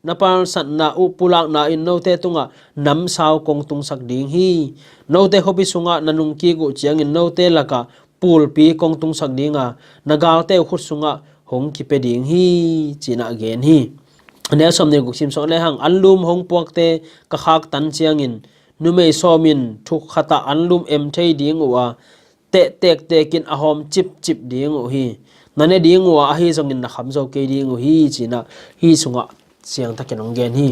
na palsatna uh pulakna in note tungah namsau kong tungsak ding hi. Note khuapi sungah na nungkik uh ciangin note lakah pulpi kong tungsak dinga na galte uh khut sungah hong kipia ding hi, ci-in ah gen hi. A neu sawmnih le guk simsuk lehang, anlum hong puakte ka khaktan ciangin numei sawm in thuk khatah an lum em thei ding uh a, teh tektek in a hawm cipcip ding uh hi. Na ne ding uh a, ahi zongin na kham zo kei ding uh hi, ci-in ah hih sungah siangthakin hong gen hi.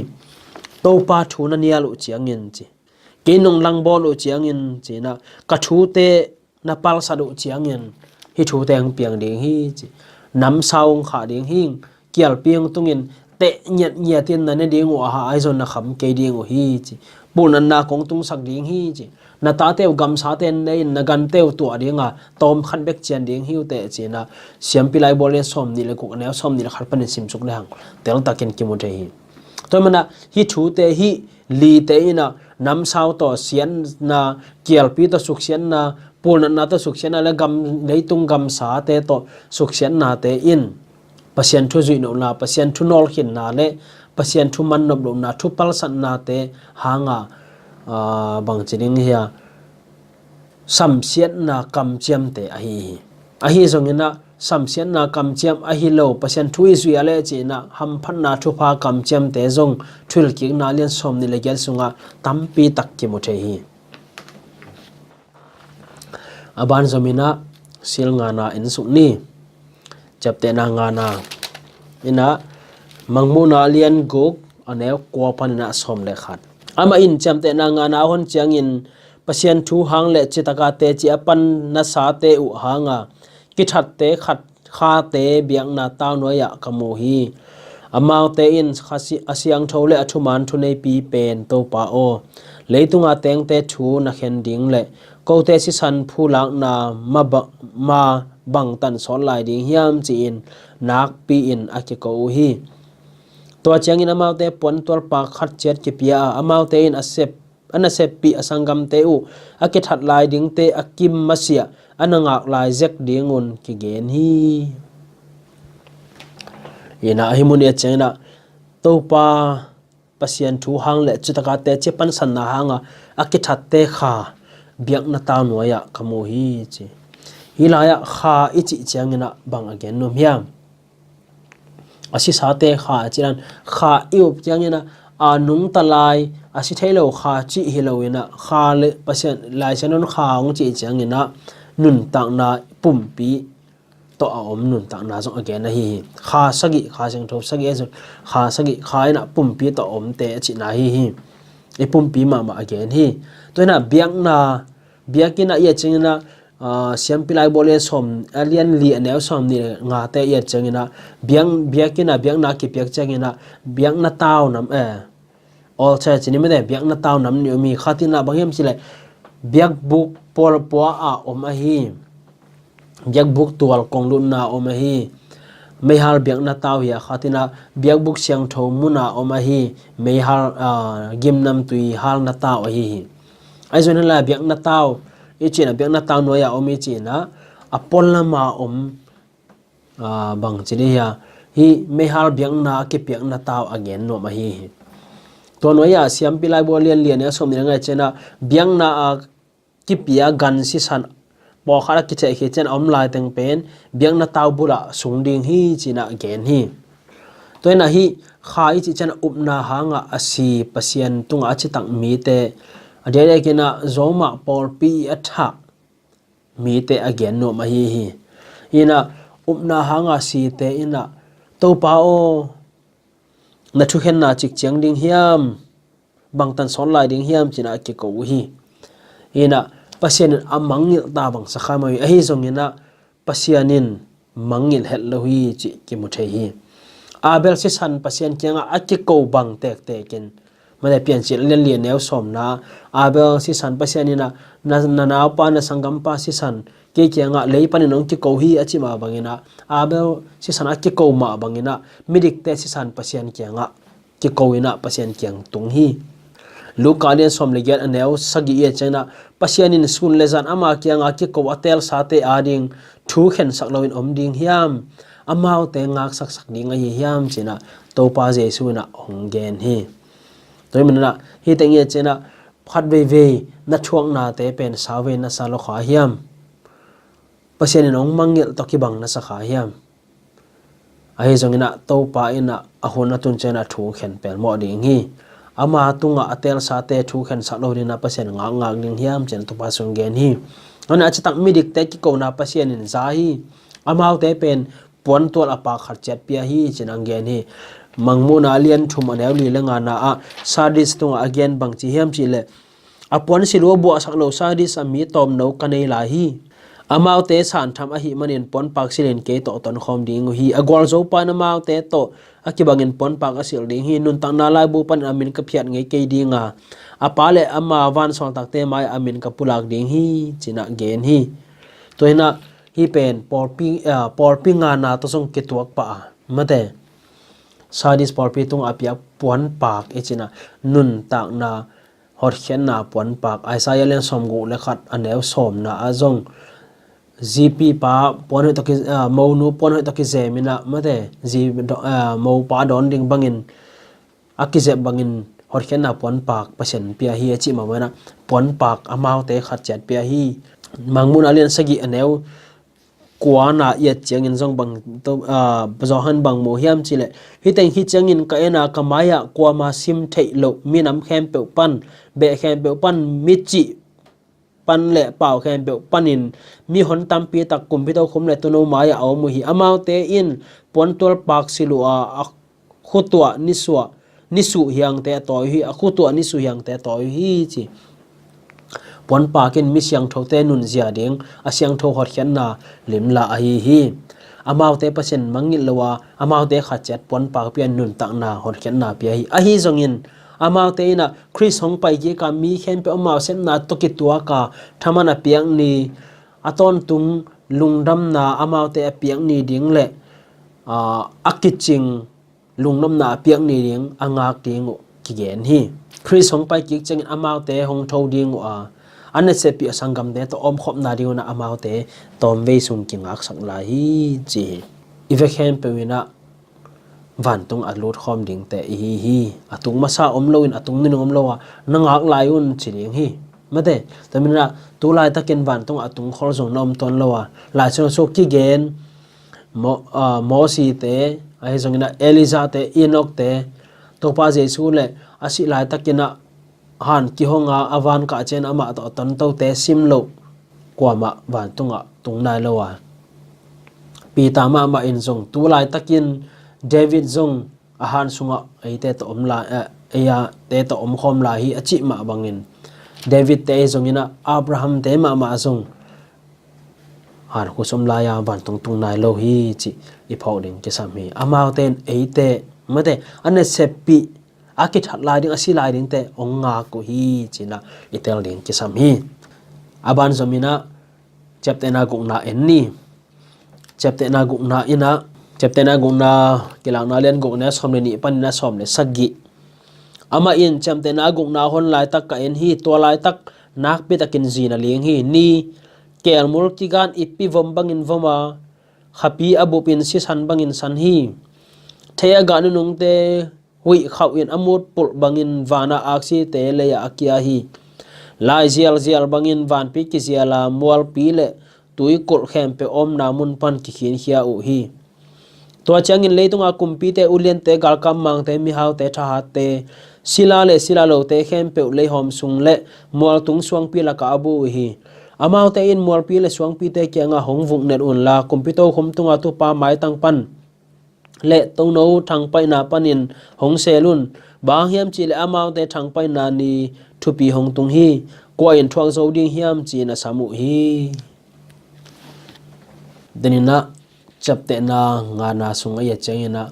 Topa thu na nial uh ciangin ci, kei nong langbawl uh ciangin ci-in ah ka thute na palsat uh ciangin hih thute hong piang ding hi ci. Namsau hong khah ding hi. Kialpi hong tungin teh ngiatngiat in na ne ding uh a, ahi zong na kham kei ding uh hi ci. Pulnatna kong tungsak ding hi ci. Na tate uh gamsate ne in, na gante uh tuah ding a, tawm khat bek cian ding hi uh teh, ci-in ah Siampi Laibual lian sawm nih le guk, a neu sawm nih le khat panin simsuk le hang teltakin kimu thei hi. Tua manin ah hih thute, hih lite in ah namsau tawh siatna, kialpi tawh suksiatna, pulnatna tawh suksiatna le gam, leitung gamsate tawh suksiatnate in Pasian thu zuih lohna, Pasian thu nawlkhinna le Pasian thu mannop lohna, thu palsatnate hanga, aa, bangci ding hi a, samsiatna kamciamte ahi hi. Ahi zongin ah samsiatna kamciam ahi lo, Pasian thu i zuih a leh ci-in ah hamphatna thupha kamciamte zong Thuhilhkikna lian sawm nih le giat sungah tampi tak kimu thei hi. A ban zom in ah Sil ngana en suk ni. Ciaptehna ngana in ah, Mangmuhna lian guk, a neu kua panin ah sawm le khat. Amah in ciaptehna ngana a hon ciangin Pasian thu hang le citaka teci a pan nasate uh hanga kithatte khat khate biakna tau nuai-ah ka mu hi. Amaute in kha si-, a siangtho le a thuman thuneipi pen Topa aw, leitunga tengte thu na khen ding le kote sisan phulakna ma ba-, ma bangtan sawt lai ding hiam ci-in nakpi-in a kiko uh hi. Tua ciangin amaute puantual pak khat ciat kipia a, amaute in a sep a naseppih a sanggamte uh a kithat lai dingte a kim masiah a na ngak lai zek dingun kigen hi. Ina ahi mun i a ciangin ah Topa Pasian thu hang le citaka teci pansanna hanga a kithatte kha biakna tau nuai-ah ka mu hi ci. Hih lai-ah kha i cih ciangin ah bang a gen nuam hiam? A sisate kha a cih dan, kha i up ciangin ah, a nungta lai, a si thei lo kha cih hi lo in ah, kha le Pasian Lai Siangtho in kha hong cih ciangin ah nuntakna pumpi tawh a om nuntakna zong a gen ahi hi. Kha sagih, Kha Siangtho sagih a zun, kha sagih, kha in ah pumpi tawh a omte a cihna ahi hi. I pumpi mahmah a gen hi. Tua in ah biakna, biakinn ah i et ciangin ah, aa, Siampi Laibual lian sawm, a lian li a neu sawm nih le ngate i et ciangin ah, biak, biakinn ah biakna kipiak ciangin ah, biakna tau nam, eh, altar ci ni mate, biakna tau nam nih om hi. Khatin ah bang hiam cih leh biakbuk pualpua a om ahi. Biakbuk tual kong lutna a om ahi. Meihal biakna tau hi a, khatin ah biakbuk siangtho muna a om ahi. Meihal, aa, gimnamtui halna tau ahi hi. Ahi zongin ah biakna tau i cih in ah, biakna tau nuai-ah om i cih in ah, a pualam a om, aa, bangci ding hi a, hih meihal biakna a kipiakna tau a gen nuam ahi hi. Tua nuai-ah Siampi Laibual lian li a neu sawm nih le nga i ciangin ah, biakna a kipia gan sisan pawlkhat a kitheih khit ciang a om lai teng pen biakna tau bulah sung ding hi ci-in ah gen hi. Tua in ah hih kha i cih ciang a upna hangah a si Pasian tungah a citak mite, a diakdiakin ah Roma pawlpi a thah mite a gen nuam ahi hi. In ah upna hangah site in ah, Topa aw, na thukhenna cik ciang ding hiam? Bangtan sawt lai ding hiam ci-in ah a kiko uh hi. In ah Pasian in a mangngilh ta bang sa kha mah hi. Ahi zongin ah Pasian in mangngilh het lo hi cih kimu thei hi. Abel sisan Pasian kiangah a kiko bang tektek in, mate Piancil lian li a neu sawmna, Abel sisan Pasian in ah, na, na naupa, na sanggampa sisan kei kiangah lei panin hong kiko hi a cih mah bangin ah, Abel sisan a kiko mah bangin ah midikte sisan Pasian kiangah kiko in ah Pasian kiang tung hi. Luka lian sawm le giat a neu sagih i et ciangin ah, Pasian in sun le zan ama kiangah kiko a teelsate ading thu khensak loin om ding hiam? Amaute ngaksaksak ding ahi hiam ci-in ah Topa Jesu in ah hong gen hi. Tua hi manin ah hih teng i et ciangin ah, khat veivei na thuaknate pen sauvei na sa lo kha hiam? Pasian in hong mangngilh tawh kibang na sa kha hiam? Ahi zongin ah Topa in ah a hun a tun ciangin ah thu khen pelmawh ding hi. ama tungah a teelsate thu khensak lo dingin ah Pasian ngakngak ding hiam, ci-in Topa sung gen hi. Ahi zongin a citak midikte kikona Pasian in za hi. Amaute pen puantual a pak khat ciat pia hi, ci-in hong gen hi. Mangmuhna a lian thum a neu li le ngana ah Sardis tungah a gen bang ci hiam cih leh, a puan silua buahsak lo Sardis a mi tawmno ka nei lai hi. Amaute santham ahih manin puanpak silin kei tawh tonkhawm ding uh hi. A gualzo pa in amaute tawh a kibangin puanpak a silh ding hi. Nuntakna laibu panin a min ka phiat ngei kei ding a, a pa le ama vansawltakte mai-ah a min ka pulak ding hi, ci-in ah gen hi. Tua hi-in ah hih pen pawlpi, ah, pawlpi ngana tawh zong kituak pah a, mate, Sardis pawlpi tungah a piak puanpak i cih na, nuntakna hotkhiatna puanpak, Isaiah lian sawmguk le khat a neu sawmna ah zong zipi pa puan hoih tawh ki, ah, monu puan hoih tawh kizem in ah, mate, zi, ah, mopa dawn ding bangin a kizep bangin hotkhiatna puanpak Pasian pia hi a cih mah bangin ah puanpak amaute khat ciat pia hi. Mangmuhna lian sagih a neu kuana i et ciangin zong bang to, ah, Johan bang mu hiam cih leh, hih teng hi ciangin ka en a, ka mai-ah kuamah sim theih loh minam khempeuh pan, beh khempeuh pan, mi cih pan le pau khempeuh panin mihon tampi tak kumpi tokhom le tuuno mai-ah a om uh hi. Amaute in puantual pak silh uh a, a khutuah nisuah, nisuh hiangte a tawi uh hi, a khutuah nisuh hiangte a tawi uh hi, ci. Puanpak in mi siangthote nunzia ding, a siangtho hotkhiatna limlah ahi hi. Amaute Pasian mangngilh lo a, amaute khat ciat puanpak pia, nuntakna hotkhiatna pia hi. Ahi zongin amaute in ah Khrist hong pai kik a, mi khempeuh amau sepna tawh kituak a, thaman a piak ni, a tawntung lungdamna amaute a piak ni ding le, aa, a kicing lungdamna a piak ni ding a ngak ding uh kigen hi. Khrist hong pai kik ciangin amaute hong tho ding uh a, a naseppih a sanggamte tawh omkhopna ding un ah amaute tawmvei sung kingaksak lai hi, ci hi. I vek khempeuh in ah vantung a lutkhawm dingte i hi hi. A tung masa om loin a tung nunung om lo a, na ngak lai un ci ding hi. Mate, tua manin ah tu laitakin vantung a tung khol zong na om tuan lo a, Lai Siangtho sung kigen Mo-, ah, Mosite, ahi zongin ah Elijahte, Enochte, Topa Jesu le a sih laitakin ah han kihong a, a van kah ciang amah tawh a tontote sim loh kuamah vantungah tung nai lo a, Peter mahmah in zong tu laitakin David zong a han sungah eite tawh om lai, eh, eite tawh omkhawm lai hi a cih mah bangin, Davidte ahi zongin ah Abrahamte mahmah zong han khuasim lai-a vantung tung nai lo hi cih i phawk ding kisam hi. Amaute in eite, mate, a naseppih, a kithat lai ding, a si lai dingte hong ngak uh hi, ci-in ah i tel ding kisam hi. A ban zom in ah ciaptehna gukna en ni. Ciaptehna gukna in ah, ciaptehna gukna, Kilakna lian gukna sawm le nih panin ah sawm le sagih. Amah in, ciaptehna gukna hong laitak ka en hi, tua laitak nakpi takin zi na ling hi. Ni, keelmul kigan ippi vom bangin vom a, khapi a bupin sisan bangin san hi. Thei a gah nunungte huih khauh in a mut pulh bangin vanah aksite lei-ah a kia hi. Lai zialzial bangin vanpi kizial a, mualpi le tuikulh khempeuh omna mun pan kikhinkhia uh hi. Tua ciangin leitunga kumpite, uliante, galkap mangte, mihaute, thahatte, sila le sila lote khempeuh leihawm sung le mualtung suangpi lakah a bu uh hi. Amaute in mualpi le suangpite kiangah hong vuknet unla, kumpi tokhom tunga tupa maitang pan le tuuno thangpaihna panin hong sel un. Bang hang hiam cih leh amaute thangpaihna ni thupi hong tung hi. Kua in thuak zo ding hiam, ci-in a sam uh hi. Tua manin ah ciaptehna ngana sungah i et ciangin ah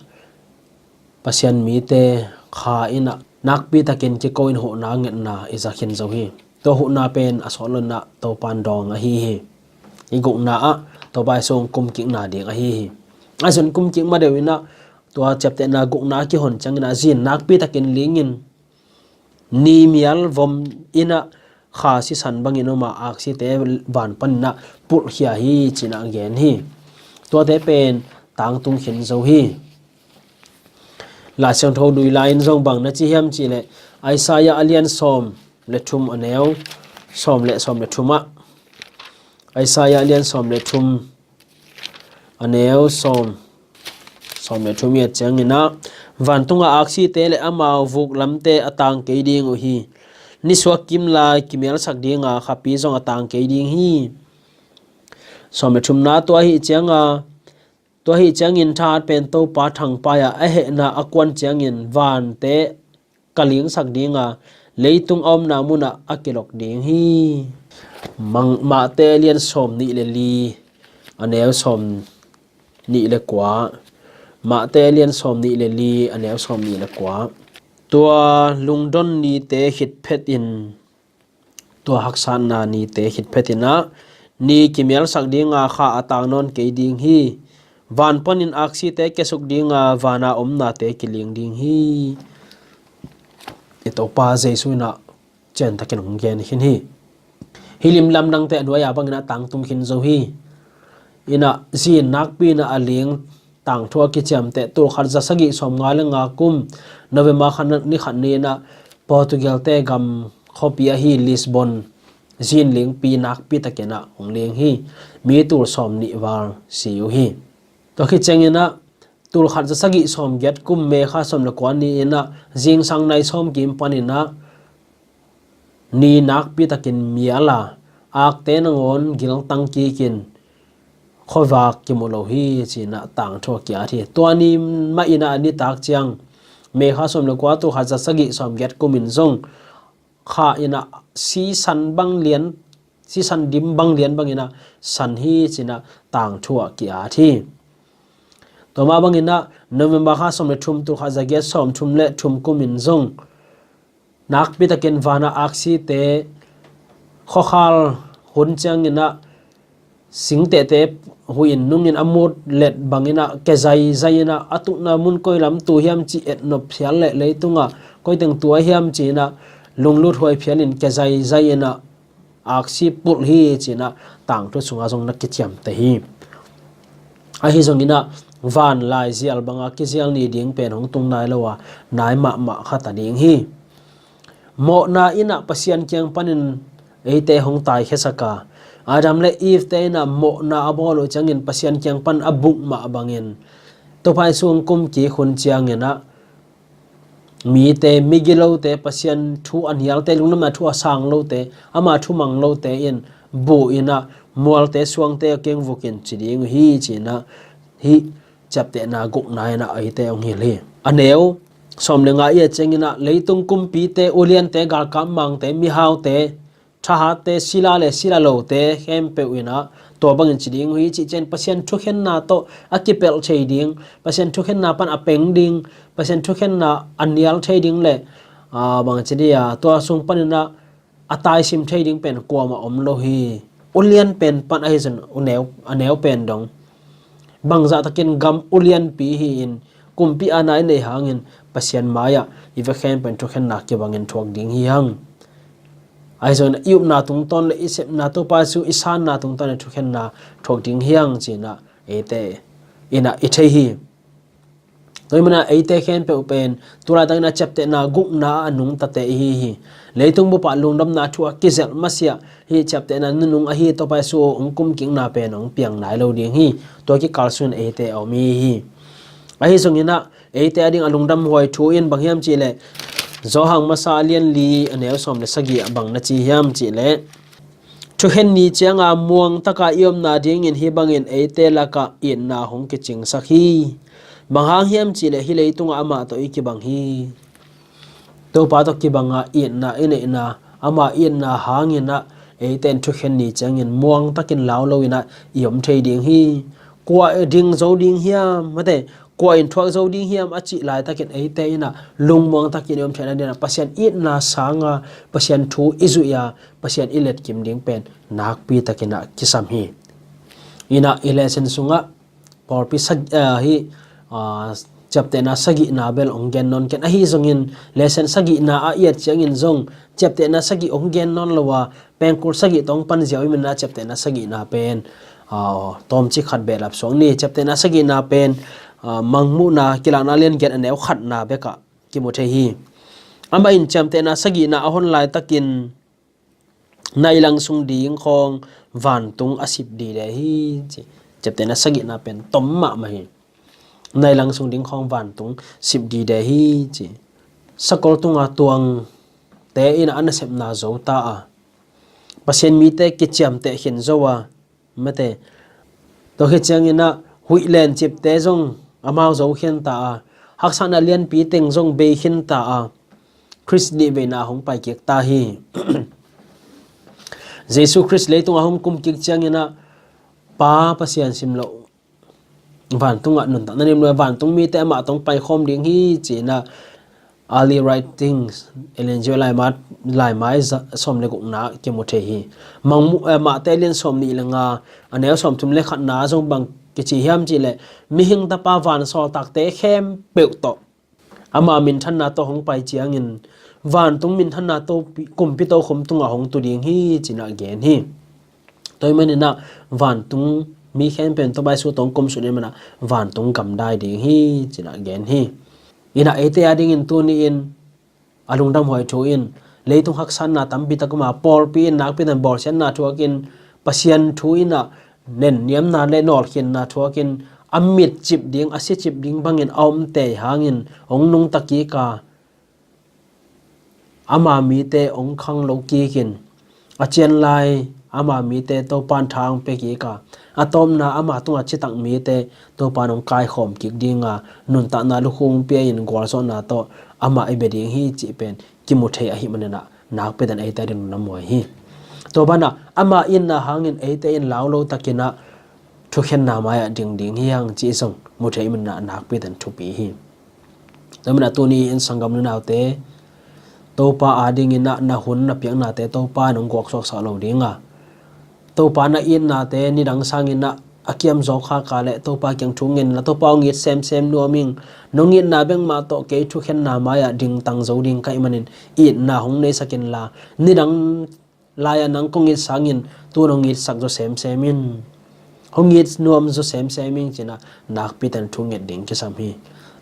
Pasian mite Kha in ah nakpi takin kiko in huhna ngetna i za khin zo hi. Tua huhna pen a sawt lo-in ah Topa'n dawng ahi hi. I gukna ah Topa Jesu hong kumkikna ding ahi hi. Ahi zongin kumkik ma deuh in ah tua ciaptehna gukna a kihon ciangin ah zin nakpi takin ling in, ni mial vom in ah kha sisan bangin om a, aksite van panin ah pulhkhia hi, ci-in ah gen hi. Tuate pen tangtung khin zo hi. Lai Siangtho dui lai-in zong bang na ci hiam cih leh, Isaiah a lian sawm le thum a neu sawm le, sawm le thum ah, Isaiah a lian sawm le thum a neu sawm, Sawm le thum i et ciangin ah, vantunga aksite le amau vuklamte a tang kei ding uh hi. Nisuak kim lai kimialsak dinga khapi zong a tang kei ding hi. Sawm le thumna tua hi cianga, tua hi ciangin thahat pen Topa thangpai-ah a hehna a kuan ciangin vante ka lingsak dinga, leitung a omna munah a kilok ding hi. Mang-, Mahte lian sawm nih le li, a neu sawm nih le kua. Mahte lian sawm nih le li, a neu sawm nih le kua. Tua lungdon nite khit phetin, tua haksatna nite khit phetin ah, ni kimialsak dinga kha a tang nawn kei ding hi. Van panin aksite kiasuk dinga, vana omnate kiling ding hi. I Topa Jesu in ah ciantakin hong gen khin hi. Hih lim lamdangte a nuai-a bangin ah tangtung khin zo hi. In ah zin nakpi in ah a ling tangthu a kiciamteh, tul khat za sagih sawm nga le nga kum November kha ni khat ni-in ah Portugal-te gam khuapi ahi Lisbon zin lingpi nakpi takin ah hong ling hi. Mi tul sawm nih val si uh hi. Tua khit ciangin ah tul khat za sagih sawm giat kum May kha sawm le kua ni-in ah zingsang nai sawm kim panin ah ni nakpi takin mial a, akte nangawn giltang kikin khuavak kimu lo hi, ci-in ah tangthu a ki-at hi. Tua ni mah in ah a nitak ciang May kha sawm le kua, tul khat za sagih sawm giat kumin zong kha in ah sisan bang lian, sisan dim bang lian bangin ah san hi, ci-in ah tangthu a ki-at hi. Tua mah bangin ah November kha sawm le thum, tul khat za giat sawm thum le thum kumin zong nakpi takin vana aksite khuakhal hun ciangin ah singtehte huih in nungin a mut let bangin ah kia zaizai in ah, a tukna mun koi lam tu hiam cih et nop phial leh leitungah koi teng tu a hiam ci-in ah lunglut huai phialin kia zaizai in ah aksi pulh hi, ci-in ah tangthu sungah zong na kiciamteh hi. Ahi zongin ah van laizial banga kizial ni ding pen hong tung nai lo a, nai mahmah khat a ding hi. Mawhna in ah Pasian kiang panin eite hong taikhia sak a, Adam le Eve-te in ah mawhna a bawl uh ciangin Pasian kiang pan a buk mah bangin Topa Jesu hong kum kik hun ciangin ah mite, migilote, Pasian thu a nialte, lungdamna thu a sang lote, ama thu mang lote in bu in ah mualte, suangte a kiang vukin ci ding uh hi, ci-in ah hih ciaptehna gukna in ah eite hong hilh hi. A neu sawm le nga i et ciangin ah leitung kumpite, uliante, galkap mangte, mihaute, thahatte, sila le sila lote khempeuh in ah tua bangin ci ding uh hi, cih ciang Pasian thukhenna tawh a kipelh thei ding, Pasian thukhenna pan a peng ding, Pasian thukhenna a nial thei ding le, aa, bang ci dih a, tua sung panin ah a taisim thei ding pen kuamah om lo hi. Ulian pen pan ahi zong, uneu, a neu pen dong bangzah takin gam ulianpi hi-in kumpi aana i neih hangin Pasian mai-ah i vekpi pen thukhenna kibangin thuak ding hi hang. Ahi zongin i upna tungtawn le i sepna, Topa Jesu i sanna tungtawn le thukhenna thuak ding hi hang, ci-in ah eite in ah i thei hi. Tua ahih manin ah eite khempeuh pen tu laitakin ah ciaptehna gukna a nungtate i hi hi. Leitung bupah lungdamna thu a kizelh masiah hih ciaptehna nunung ahi Topa Jesu hong kumkikna pen hong piang nai lo ding hi. Tua kikal sungin eite a om i hi hi. Ahi zongin ah eite ading a lungdam huai thu in bang hiam cih leh, Johan masa a lian li, a neu sawm le sagih ah bang na ci hiam cih leh, thukhen ni cianga muangtaka i omna dingin hih bangin eite lakah itna hong kicingsak hi. Bang hang hiam cih leh hih leitungah amah tawh i kibang hi. Topa tawh kibanga itna i neihna, ama itna hangin ah eite in thukhen ni ciangin muangtakin lau loin ah i om thei ding hi. Kua ding zo ding hiam, mate, kua in thuak zo ding hiam a cih laitakin eite in ah lungmuang takin i om theihna dingin ah Pasian itna sanga Pasian thu i zuih a, Pasian i letkim ding pen nakpi takin ah kisam hi. In ah i lesson sungah pawlpi sag-, ah, hi, ah, ciaptehna sagihna bel hong gen nawn ken. Ahi zongin lesson sagihna a i et ciangin zong ciaptehna sagih hong gen nawn lo a, pengkul sagih tawh hong pan ziau i hih manin ah ciaptehna sagihna pen, aa, tawmcik khat behlap suak ni. Ciaptehna sagihna pen, aa, Mangmuhna kilakna lian giat a neu khatna bekah kimu thei hi. Amah in ciaptehna sagihna a hon laitakin nailang sung ding khawng vantung a sip dide hi, ci. Ciaptehna sagihna pen tom mahmah hi. nai lang sung ding khawng vantung sip dide hi ci. Sakol tunga tuangte in a nasepna zo ta a, Pasian mite kiciamteh khin zo a, mate, tua khit ciangin ah huih lencipte zong amau zo khin ta a, haksatna lianpi teng zong bei khin ta a, Khrist nihveina hong pai kik ta hi. Jesu Khrist leitungah hong kum kik ciangin ah Pa Pasian simloh vantungah nuntakna nim lo, vantung mite amah tawh hong paikhawm ding hi ci-in ah Early Writings, Ellen G. White laimai, laimai za-, sawm le gukna kimu thei hi. Mangmu-, eh, Mate lian sawm nih le nga, a neu sawm thum le khatna zong bang kici hiam cih leh, mihing tapa vansawltakte khempeuh tawh ama minthanna tawh hong pai ciangin vantung minthanna tawh pi-, kumpi tokhom tungah hong tu ding hi ci-in ah gen hi. Tua ahih manin ah vantung mi khempeuh in Topa Jesu tawh hong kumsuk ahih manin ah vantung gamdai ding hi ci-in ah gen hi. In ah eite adingin tuni-in a lungdamhuai thu in, leitung haksatna tampi tak om a, pawlpi in nakpi takin bawlsiatna thuakin, Pasian thu in ah nenniamna le nawlkhinna thuakin, a mitcip ding, a sicip ding bangin a om tei hangin hong nungta kik a, ama mite hong khanglo kikin, a cianlai ama mite Topa'n tha hong pia kik a, a tawpna ama tungah citak mite Topa'n hong kaikhawm kik ding a, nuntakna lukhu hong pia-in gualzawhna tawh amah i bia ding hi cih pen kimu thei ahih manin ah nakpi takin eite adingin lungdamhuai hi. Tua banah ama itna hangin eite in lau lo takin ah thukhenna mai-ah ding ding hi hang cih zong mu thei ahih manin ah nakpi takin thupi hi. Tua manin ah tuni-in sanggam nu naute, Topa adingin ah na hun na piaknate Topa in hong guaksuaksak lo ding a, Topa na itnate nidang sangin ah a kiam zawk khak a leh Topa kiang thu ngen inla, Topa hong it semsem nuam ing. Nong itna bek mah tawh kei thukhenna mai-ah dingtang zo ding ka hih manin itna hong neisak inla, nidang lai-ah nang kong it sangin tu-in hong itsak zaw semsem in, hong it nuam zaw semsem in ci-in ah nakpi takin thu nget ding kisam hi.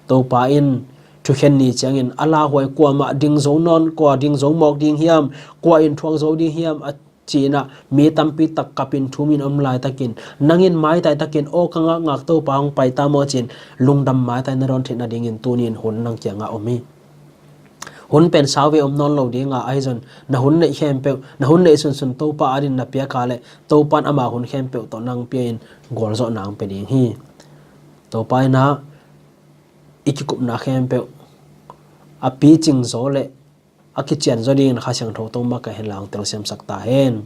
Topa in thukhen ni ciangin a lauhuai, kuamah ding zo nawn, kua ding zo mawk ding hiam, kua in thuak zo ding hiam a ci-in ah mi tampi tak kapin thumin om laitakin, nang in maitai takin, aw ka ngakngak Topa hong pai ta maw ci-in lungdam maitai na dawn theih nadingin tuni-in hun nang kiangah om hi. Hun pen sau ve om nawn lo ding a, ahi zongin na hun neih khempeuh, na hun neih sunsun Topa adingin na piak a leh Topa in ama hun khempeuh tawh nang pia-in gualzawhna hong pia ding hi. Topa in ah i kikupna khempeuh a picing zaw le a kician zaw dingin Kha Siangtho tawh makaih hen la, hong telsiamsak ta hen.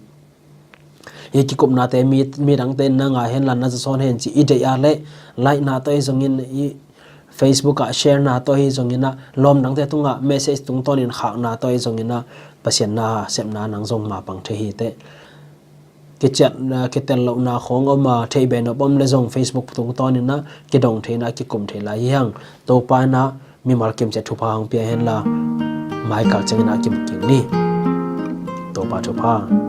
Hih kikupnate mi, midangte in na ngai hen la, na zasawn hen cih i deih a leh, like-na tawh ahi zongin, i Facebook ah share-na tawh ahi zongin ah, lawm dangte tungah message tungtawnin khakna tawh ahi zongin ah, Pasian na sepna nang zong mapang thei hi teh. Kiciat, ah, kitel lohna khawng om a, theih beh nop om leh zong Facebook tungtawnin ah kidong thei in ah, kikum thei lai hi hang. Topa in ah mimal kimciat thupha hong pia hen la, maikal ciangin ah kimu kik ni. Topa thupha.